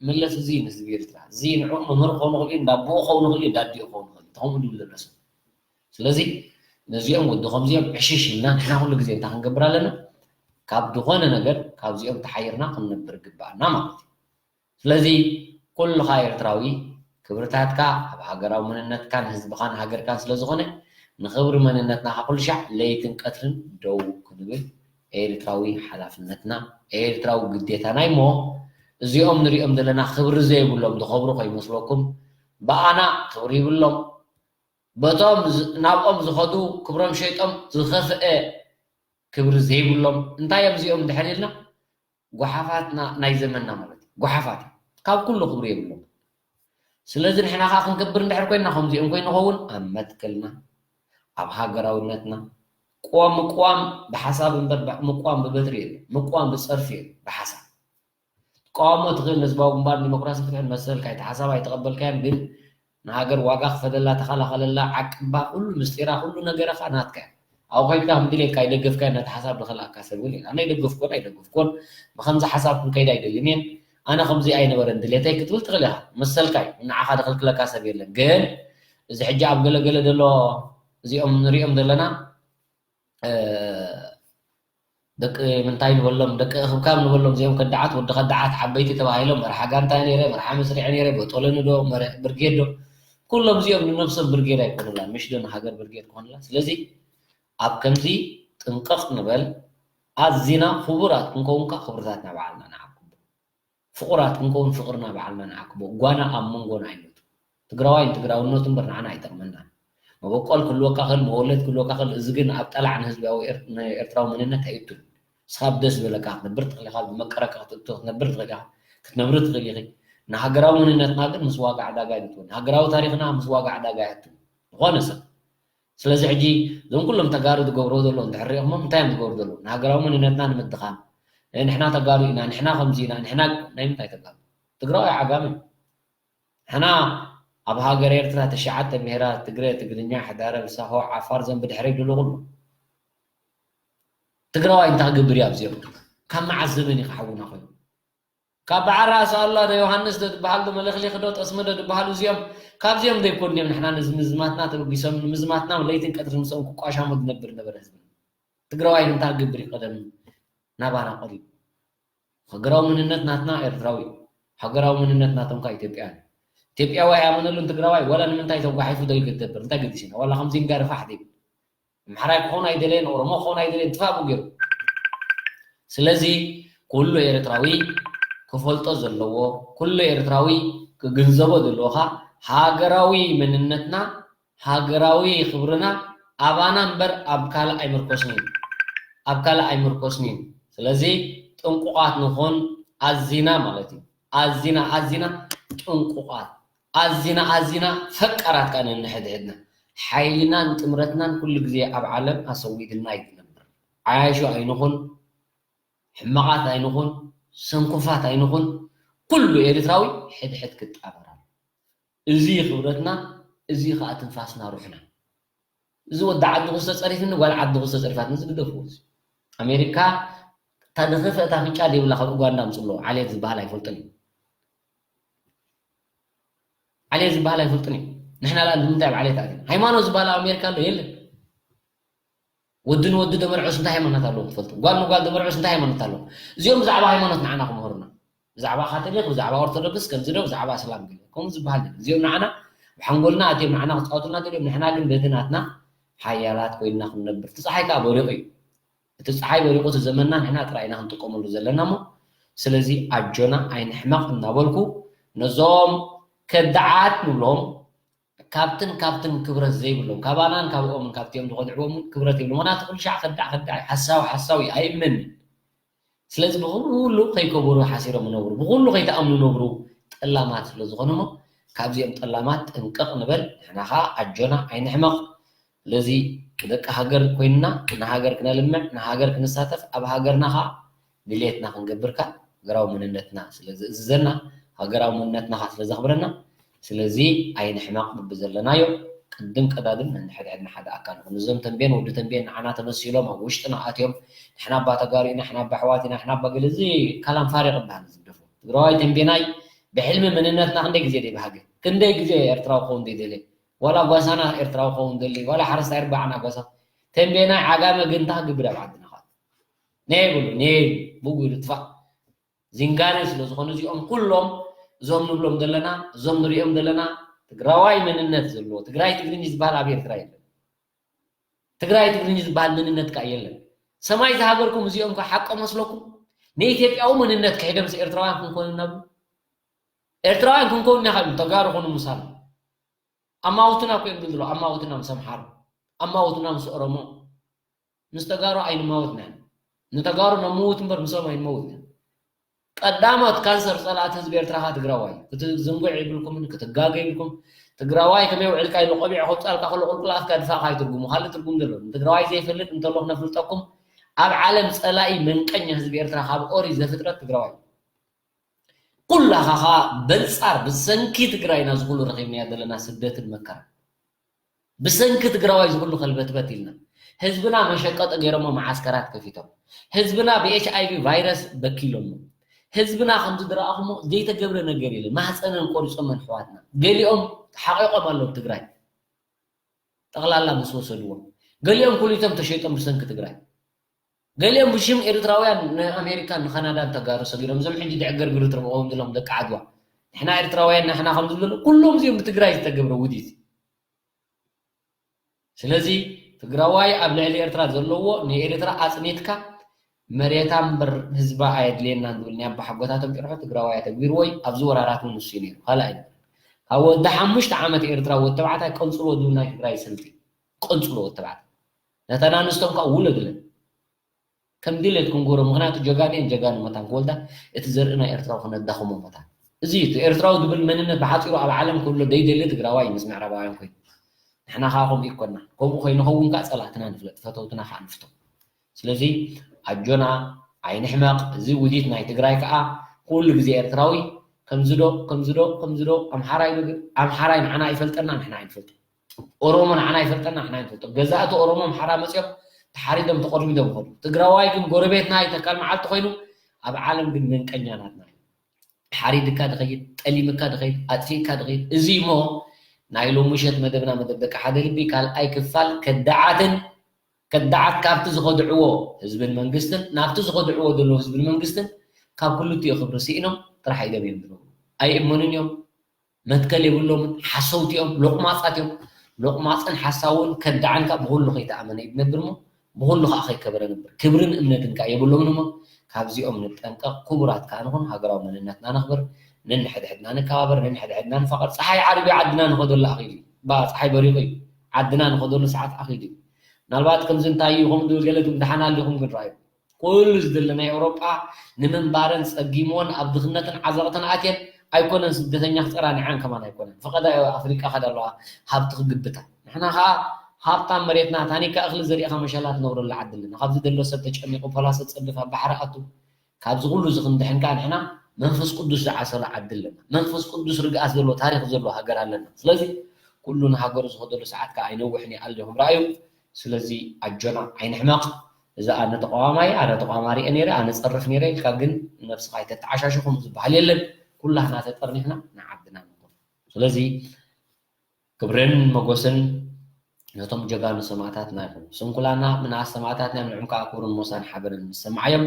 መለስ፣ እዚ ንህዝቢ ኤርትራ፣ እዚ ንዕኡ መምህር ክኸውን ይኽእል እዩ፣ እንዳ ኣቦኡ ክኸውን ይኽእል እዩ፣ እንዳ ኣዲኡ ክኸውን ይኽእል እዩ፣ ከምኡ ድብል ዘሎ ሰብ። ስለዚ ነዚኦም ወዲ ከምዚኦም ዕሽሽ ኢልና ንሕና ኩሉ ግዜ እንታይ ክንገብር ኣለና? ካብ ዝኾነ ነገር ካብዚኦም ተሓይርና ክንነብር ይግባኣና ማለት እዩ። ስለዚ ኩልኻ ኤርትራዊ ክብርታትካ ኣብ ሃገራዊ መንነትካን ህዝብኻን ሃገርካን ስለ ዝኾነ ንኽብሪ መንነትና ኩሉ ሻዕ ለይትን ቀትርን ደው ክንብል ኤርትራዊ ሓላፍነትና ኤርትራዊ ግዴታና እዩ። እሞ እዚኦም ንሪኦም ዘለና ክብሪ ዘይብሎም ዝኸብሩ ከይመስለኩም፣ ብኣና ክብሪ ይብሎም። በቶም ዝ- ናብኦም ዝኸዱ ክብሮም ሸይጦም ዝኸፍአ ክብሪ ዘይብሎም እንታይ እዮም እዚኦም እንድሕር ኢልና፣ ጓሓፋትና ናይ ዘመንና ማለት እዩ። ጓሓፋት እዮም። ካብ ኩሉ ክብሪ የብሎም። ስለዚ ንሕና ከዓ ክንከብር እንድሕር ኮይንና ከምዚኦም ኮይኑ ኸውን ኣብ መትከልና ኣብ ሃገራውነትና፣ ቅዋም ምቅዋም ብሓሳብ እምበር ብ- ምቅዋም ብበትሪ የለን። ምቅዋም ብፀርፊ እዩ፣ ብሓሳብ። ትቃወሞ ትኽእል ንህዝባዊ ግንባር ዲሞክራሲ ፍትሕን መሰልካ፣ እቲ ሓሳብ ኣይተቐበልካዮን፣ ግን ንሃገር ዋጋ ክፈለላ፣ ተኸላኸለላ፣ ዓቅባ፣ ኩሉ ምስጢራ፣ ኩሉ ነገራ ከዓ ናትካ እዩ። ኣብኡ ከይድካ ከም ድሌትካ ኣይደገፍካዮን፣ ነቲ ሓሳብ ዝኸልኣካ ሰብ እውን የለን። ኣነ ኣይደገፍኩን ኣይደገፍኩን፣ ብኸምዚ ሓሳብ ክንከይድ ኣይደልን እየን፣ ኣነ ከምዚ ኣይነበረን ድሌተይ ክትብል ትኽእል ኢኻ፣ መሰልካ እዩ፣ ንዓኻ ዝኽልክለካ ሰብ የለን። ግን እዚ ሕጂ ኣብ ገለገለ ዘሎ እዚኦም ንሪኦም ዘለና ደቂ ምንታይ ንበሎም፣ ደቂ እኽብካብ ንበሎም፣ እዚኦም ከዳዓት፣ ወዲ ከዳዓት፣ ዓበይቲ ተባሂሎም፣ መርሓ ጋንታ ነይረ፣ መርሓ መስርዒ ነይረ፣ በጦለኒ ዶ፣ መረ- ብርጌድ ዶ፣ ኩሎም እዚኦም ንነብሶም ብርጌድ ኣይኮኑላን፣ ምሽ ዶ ንሃገር ብርጌድ ክኾኑላ? ስለዚ ኣብ ከምዚ ጥንቅቕ ንበል፣ ኣዚና ክቡራት ክንከውን ከኣ ክብርታትና ባዕልና ንዓቅቦ። ፍቑራት ክንከውን ፍቕርና ባዕልና ንዓቅቦ። ጓና ኣብ መንጎና ኣይነቱ። ትግራዋይ ንትግራውነቱ እምበር ንዓና ኣይጠቕመናን። መበቆል ክህልወካ ክእል፣ መወለድ ክህልወካ ክእል፣ እዚ ግን ኣብ ጠላዕ ንህዝባዊ ኤር- ንኤርትራዊ መንነት ኣይእቱን። ንስኻ ኣብ ደስ ዝበለካ ክትነብር ትኽእል ኢኻ፣ ኣብ ዝመቀረካ ክትእቱ ክትነብር ትኽእል ኢኻ፣ ክትነብሪ ትኽእል ኢኺ። ንሃገራዊ መንነትና ግን ምስ ዋጋ ዕዳጋ ኣይነትዎ። ንሃገራዊ ታሪኽና ምስ ዋጋ ዕዳጋ ኣይኣቱን። ዝኾነ ሰብ ስለዚ ሕጂ እዞም ኩሎም ተጋሩ ዝገብርዎ ዘለዉ እንድሕር ሪኢኹሞም እንታይ እዮም ዝገብሩ ዘለዉ? ንሃገራዊ መንነትና ንምድኻም፣ እ፣ ንሕና ተጋሩ ኢና፣ ንሕና ከምዚ ኢና፣ ንሕና ናይ ምንታይ ተጋሩ? ትግራዋይ ዓጋመ እዩ። ንሕና ኣብ ሃገር ኤርትራ ትሽዓተ ብሄራት፣ ትግረ፣ ትግርኛ፣ ሕዳረ፣ ብሳሆ፣ ዓፋር፣ እዞም ብድሕረይ ዘለዉ ኩሉ ትግራዋይ እንታይ ክገብር እዩ ኣብዚኦም? ካብ መዓስ ዘመን እዩ ክሓውና ኮይኑ? ካብ በዓል ራእሲ ኣሉላ ዶ ዮሃንስ ዶ ዝበሃል ዶ መለኽሊኽ ዶ ጠስሚ ዶ ዝበሃሉ እዚኦም ካብዚኦም ዶ ይኮኑ ድዮም? ንሕና ነዚ ምዝማትና ተበጊሶም ንምዝማትና ለይትን ቀትርን ምስኦም ክቋሻሙ ዝነብር ነበረ ህዝብና። ትግራዋይ እንታይ ክገብር እዩ ቀደም ናባና ቀሪቡ? ሃገራዊ መንነት ናትና ኤርትራዊ እዩ። ሃገራዊ መንነት ናቶም ከኣ ኢትዮጵያውያን እዩ። ኢትዮጵያዊ ኣይኣመነሉን ትግራዋይ ዋላ ንምንታይ ተጓሒፉ ደልዩ ክገብር እንታይ ገዲስና? ዋላ ከምዚ እንጋርፋሕ ዘይብል ኣምሓራይ ክኸውን ኣይደለየን፣ ኦሮሞ ክኸውን ኣይደለየን፣ ትፋቡ ገይሩ። ስለዚ ኩሉ ኤርትራዊ ክፈልጦ ዘለዎ፣ ኩሉ ኤርትራዊ ክግንዘቦ ዘለዎ ከኣ ሃገራዊ መንነትና፣ ሃገራዊ ክብርና ኣባና እምበር ኣብ ካልእ ኣይምርኮስን እዩ። ኣብ ካልእ ኣይምርኮስን እዩ። ስለዚ ጥንቁቓት ንኹን ኣዚና ማለት እዩ። ኣዚና ኣዚና ጥንቁቓት፣ ኣዚና ኣዚና ፈቃራት ከኣ ነንሕድሕድና። ሓይልናን ጥምረትናን ኩሉ ግዜ ኣብ ዓለም ኣሰዊድና እዩ ዝነብር። ዓያሹ ኣይንኹን፣ ሕማቓት ኣይንኹን፣ ሰንኮፋት ኣይንኹን። ኩሉ ኤርትራዊ ሕድሕድ ክጣመር ኣለዎ። እዚ ክብረትና፣ እዚ ከኣ ትንፋስና፣ ሩሕና። እዚ ወዲ ዓድኹስ ተጸሪፍኒ፣ ጓል ዓድኹስ ተጸሪፋትኒ፣ እዚ ግደፍዎ። እዚ ኣሜሪካ እታ ዝኸፍአት ኣፍንጫ ዘይብላ ካብ ኡጋንዳ ኣምጽእሎ፣ ዓሌት ዝበሃል ኣይፈልጥን እዩ። ዓሌት ዝበሃል ኣይፈልጥን እዩ። ንሕና ደኣ ንምንታይ ኣብ ዓሌት ኣቲና? ሃይማኖት ዝበሃል ኣብ ኣሜሪካ ኣሎ? የለን። ወዲ ንወዲ ደመርዕስ እንታይ ሃይማኖት ኣለዎም ትፈልጡ? ጓል ንጓል ደመርዕስ እንታይ ሃይማኖት ኣለዎም? እዚኦም ብዛዕባ ሃይማኖት ንዓና ክምህሩና። ብዛዕባ ካቶሊክ፣ ብዛዕባ ኦርቶዶክስ፣ ከምዚ ዶ፣ ብዛዕባ እስላም ገለ። ከምኡ ዝበሃል የለን። እዚኦም ንዓና ብሓንጎልና ኣትዮም ንዓና ክጻወቱልና ደልዮም፣ ንሕና ግን በቲ ናትና ሓያላት ኮይንና ክንነብር። እቲ ጸሓይ ከኣ በሪቑ እዩ። እቲ ጸሓይ በሪቑ፣ እቲ ዘመንና ንሕና ጥራይ ኢና ክንጥቀመሉ ዘለና እሞ፣ ስለዚ ኣጆና ኣይንሕመቕ እናበልኩ፣ ነዞም ከዳዓት ንብሎም፣ ካብትን ካብትን ክብረት ዘይብሎም፣ ካባናን ካብኦምን ካብቲኦም ዝኸድዕዎምን ክብረት የብሎም። ምኽንያቱ ኩሉ ሻዕ ከዳዕ ከዳዕ እዩ፣ ሓሳዊ ሓሳዊ እዩ፣ ኣይእመንን። ስለዚ ብኹሉ ከይከበሩ ሓሲሮም ይነብሩ፣ ብኹሉ ከይተኣምኑ ይነብሩ፣ ጠላማት ስለ ዝኾኑ እሞ ካብዚኦም ጠላማት ጥንቅቕ ንበል። ንሕና ኸዓ ኣጆና ኣይንሕመቕ። ስለዚ ደቂ ሃገር ኮይንና ንሃገር ክነልምዕ፣ ንሃገር ክንሳተፍ፣ ኣብ ሃገርና ኸዓ ድሌትና ክንገብር ከኣ ሃገራዊ መንነትና ስለ ዝእዝዘና፣ ሃገራዊ መንነትና ከዓ ስለ ዘኽብረና። ስለዚ ኣይንሕመቕ ብብዘለናዮ ቅድም ቀዳድም ነንሕድሕድና ሓደ ኣካል ንኹን። እዞም ተንቤን ወዲ ተንቤን ንዓና ተመሲሎም ኣብ ውሽጥና ኣትዮም ንሕና ኣባ ተጋሩ ኢና፣ ንሕና ኣባ ኣሕዋት ኢና፣ ንሕና ኣባ ገለ እዚ ካላም ፋሪቕ ይበሃል ዝግደፎ። ትግራዋይ ተንቤናይ ብሕልሚ መንነትና ክንደይ ግዜ ደይበሃገ፣ ክንደይ ግዜ ኤርትራዊ ክኸውን ደይደልየ፣ ዋላ ጓሳና ኤርትራዊ ክኸውን ደሊ፣ ዋላ ሓረስታይ ርባዕና ጓሳ ተንቤናይ ዓጋመ ግንታ ክግብር ኣብ ዓድና ኻት ነይ ብሉ ነይ ብጉ ይጥፋእ። ዚንጋነ ስለ ዝኾኑ እዚኦም ኩሎም እዞም ንብሎም ዘለና እዞም ንሪኦም ዘለና ትግራዋይ መንነት ዘለዎ ትግራይ ትግርኝ ዝበሃል ኣብ ኤርትራ የለን። ትግራይ ትግርኝ ዝበሃል መንነት ከዓ የለን። ሰማይ ዝሃበርኩም እዚኦም ከዓ ሓቆ መስለኩም ንኢትዮጵያዊ መንነት ክሒዶም ምስ ኤርትራውያን ክንኮኑ እናብሉ ኤርትራውያን ክንኮኑ ኢና ካብ ተጋሩ ኮኑ ምሳና ኣማውትና እኮ እዮም ዝብሉ ኣማውትና ምስ ኣምሓሩ ኣማውትና ምስ ኦሮሞ ምስ ተጋሩ ኣይንማወትና ኢና። ንተጋሩ ነምውት እምበር ምስኦም ኣይንመውትና። ቀዳሞት ካንሰር ጸላእቲ ህዝቢ ኤርትራ ኸኣ ትግራዋይ እዩ። ክትዝንጉዕ ይብልኩምን ክትጋገ ይብልኩም። ትግራዋይ ከመይ ውዕልካ ኢሉ ቆቢዕ ከውጻልካ ከሎ ቁልቁል ኣፍካ ድፋእካ እዩ ትርጉሙ። ካልእ ትርጉም ዘለዎን። ንትግራዋይ ዘይፈልጥ እንተሎ ክነፍልጠኩም ኣብ ዓለም ጸላኢ መንቀኛ ህዝቢ ኤርትራ ካብ ኦሪት ዘፍጥረት ትግራዋይ እዩ። ኩላኻ ኸኣ በንጻር ብሰንኪ ትግራይ ኢና እዚ ኩሉ ረኺብናዮ ዘለና ስደትን መከራን። ብሰንኪ ትግራዋይ ዝኩሉ ከልበትበት ኢልና ህዝብና መሸቀጢ ገይሮሞ መዓስከራት ከፊቶም ህዝብና ብ ኤች ኣይ ቪ ቫይረስ በኪሎሞ ህዝብና ከምዚ ዝረኣኹሞ ዘይተገብረ ነገር የለን። ማህፀነን ቆሪፆመን ኣሕዋትና ገሊኦም ተሓቂቆም ኣለዉ ትግራይ ጠቕላላ ምስ ወሰድዎም ገሊኦም ኩሊቶም ተሸይጦም ብሰንኪ ትግራይ ገሊኦም ብሽም ኤርትራውያን ንኣሜሪካን ንካናዳን ተጋሩ ሰጊሮም እዞም ሕጂ ድዕገር ግሩ ትርብኦም ዘለዎም ደቂ ዓድዋ ንሕና ኤርትራውያን ንሕና ከም ዝብሉ ኩሎም እዚኦም ብትግራይ ዝተገብረ ውዲት ስለዚ ትግራዋይ ኣብ ልዕሊ ኤርትራ ዘለዎ ንኤርትራ ኣጽኒትካ መሬታ እምበር ህዝባ ኣየድልየናን ዝብል ናይ ኣባሓጎታቶም ጭርሖ ትግራዋይ ኣተግቢርዎ እዩ። ኣብዚ ወራራት እውን ንሱ እዩ ነይሩ። ካልእ ኣይነበረን። ካብ ወዲ ሓሙሽተ ዓመት ኤርትራ ወዲ ተባዕታይ ቀንጽሎ ዝብል ናይ ትግራይ ስልቲ ቀንጽሎ ወዲ ተባዕታይ ነተን ኣንስቶም ከዓ ውለዱለን። ከም ድሌት ክንጎሮ ምክንያቱ ጀጋኑ እየን ጀጋኑ መታን ክወልዳ እቲ ዘርኢ ናይ ኤርትራዊ ክነዳኽሞ መታን እዚ እቲ ኤርትራዊ ዝብል መንነት ብሓፂሩ ኣብ ዓለም ክብሎ ደይደሊ ትግራዋይ ምስ ምዕራባውያን ኮይኑ ንሕና ከዓ ከምኡ ይኮና ከምኡ ከይንኸውን ከዓ ፀላእትና ንፍለጥ ፈተውትና ከዓ ንፍቶ ስለዚ ኣጆና ኣይንሕመቕ እዚ ውዲት ናይ ትግራይ ከዓ ኩሉ ግዜ ኤርትራዊ ከምዝዶ ከምዝዶ ከምዝዶ ኣምሓራይ ኣምሓራይ ንዓና ይፈልጠና ንሕና ኣይንፈልጦ ኦሮሞ ንዓና ይፈልጠና ንሕና ንፈልጦ ገዛእቲ ኦሮሞ ኣምሓራ መፅኦም ተሓሪዶም ተቆርሚዶም ይኸዱ ትግራዋይ ግን ጎረቤትና ይተካል መዓልቲ ኮይኑ ኣብ ዓለም ግን መንቀኛ ናትና እዩ ሓሪድካ ድኸይድ ጠሊምካ ድኸይድ ኣጥፊእካ ድኸይድ እዚ እሞ ናይ ሎሚ ምሸት መደብና መደብ ደቂ ሓደ ልቢ ካልኣይ ክፋል ከዳዓትን ከዳዓት ካብቲ ዝኸድዕዎ ህዝብን መንግስትን ናብቲ ዝኸድዕዎ ዘሎ ህዝብን መንግስትን ካብ ክልቲኡ ክብሪ ስኢኖም ጥራሕ ኢሎም እዮም ዝነብሩ ኣይእመኑን እዮም መትከል የብሎምን ሓሰውቲ እዮም ሎቕማፃት እዮም ሎቕማፅን ሓሳውን ከዳዕን ከዓ ብኩሉ ከይተኣመነ እዩ ዝነብር እሞ ብኩሉ ከዓ ከይከበረ ነብር ክብርን እምነትን ከዓ የብሎምን እሞ ካብዚኦም ንጠንቀቕ ክቡራት ከዓ ንኹን ሃገራዊ መንነትና ነኽብር ነንሕድሕድና ንከባበር ነንሕድሕድና ንፋቐር ፀሓይ ዓርቢ ዓድና ንኸደሉ ኣኽኢሉ እዩ ባ ፀሓይ በሪቑ እዩ ዓድና ንኸደሉ ሰዓት ኣኽኢሉ እዩ ምናልባት ከምዚ እንታይ እዩ ከምኡ ገለ ትም ደሓን ኣሊኹም ግን ረኣዩ ኩሉ ዝድለ ናይ ኤውሮጳ ንምንባረን ጸጊምወን ኣብ ድኽነትን ዓዘቕትን ኣትየን ኣይኮነን ስደተኛ ክጸራንዐን ከማን ኣይኮነን ፈቐዳ ኣፍሪቃ ከዳ ኣለዋ ሃብቲ ክግብታ ንሕና ከኣ ሃብታም መሬትና ታኒካ እኽሊ ዘሪእኻ መሸላ ትነብረሉ ዓዲ ኣለና ካብዚ ደሎ ሰብ ተጨሚቑ ፖላሰ ጸድፍ ኣብ ባሕሪ ኣቱ ካብዚ ኩሉ እዚ ክንድሕን ከኣ ንሕና መንፈስ ቅዱስ ዝዓሰሎ ዓዲ ኣለና መንፈስ ቅዱስ ርግኣት ዘሎ ታሪኽ ዘሎ ሃገር ኣለና ስለዚ ኩሉ ንሃገሩ ዝኸደሉ ሰዓት ከኣ ኣይነውሕን ይኣልኹም ረኣዩ ስለዚ ኣጆና ኣይንሕመቕ እዚ ኣነ ተቃዋማይ ኣነ ተቃዋማ ሪኤ ነይረ ኣነ ጸርፍ ነይረ ኢልካ ግን ነብስኻ ኣይተተዓሻሽኹም ዝበሃል የለን ኩላህና ተጠርኒፍና ንዓድና ንኹን ስለዚ ክብርን መጎስን ነቶም ጀጋኑ ሰማእታትና ይኹን ስንኩላና ምንኣስ ሰማእታትና እዮም ንዕም ከዓ ክብርን ሞሳን ሓበንን ንሰማዓዮም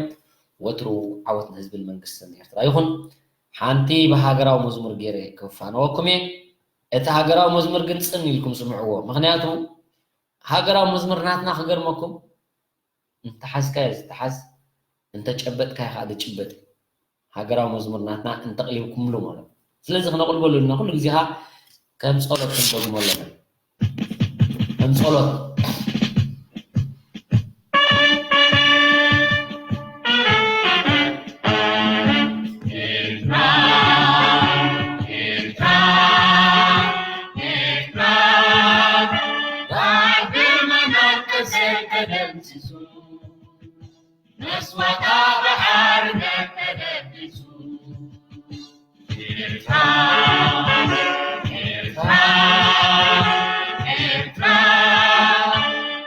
ወትሩ ዓወት ንህዝብን መንግስትን ኤርትራ ይኹን ሓንቲ ብሃገራዊ መዝሙር ገይረ ክፋነወኩም እየ እቲ ሃገራዊ መዝሙር ግን ጽን ኢልኩም ስምዕዎ ምክንያቱ ሃገራዊ መዝሙር ናትና ክገርመኩም እንተሓዝካዮ ዝተሓዝ እንተጨበጥካዮ ከዓ ዝጭበጥ ሃገራዊ መዝሙር ናትና እንተቕሊብኩምሉ ማለት ስለዚ ክነቕልበሉ ልና ኩሉ ግዜ ከዓ ከም ጸሎት ክንደግሞ ኣለና ከም ጸሎት ኤርትራ፣ ኤርትራ፣ ኤርትራ፣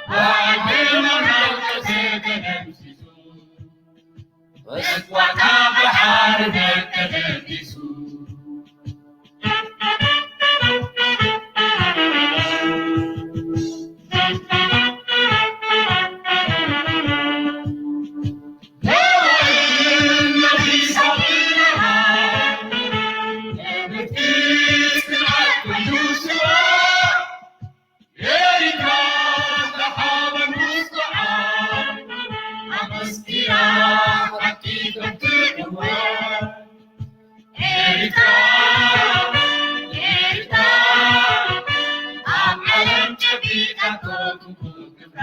ባዕድና ናውቀሰ ተደምሲሱ፣ መስዋእታ ብሓርነት ተደምሲሱ። ኤርትራ፣ ኤርትራ፣ ኣብ ዓለም ጨቢጣቶ ትኩር ክብራ።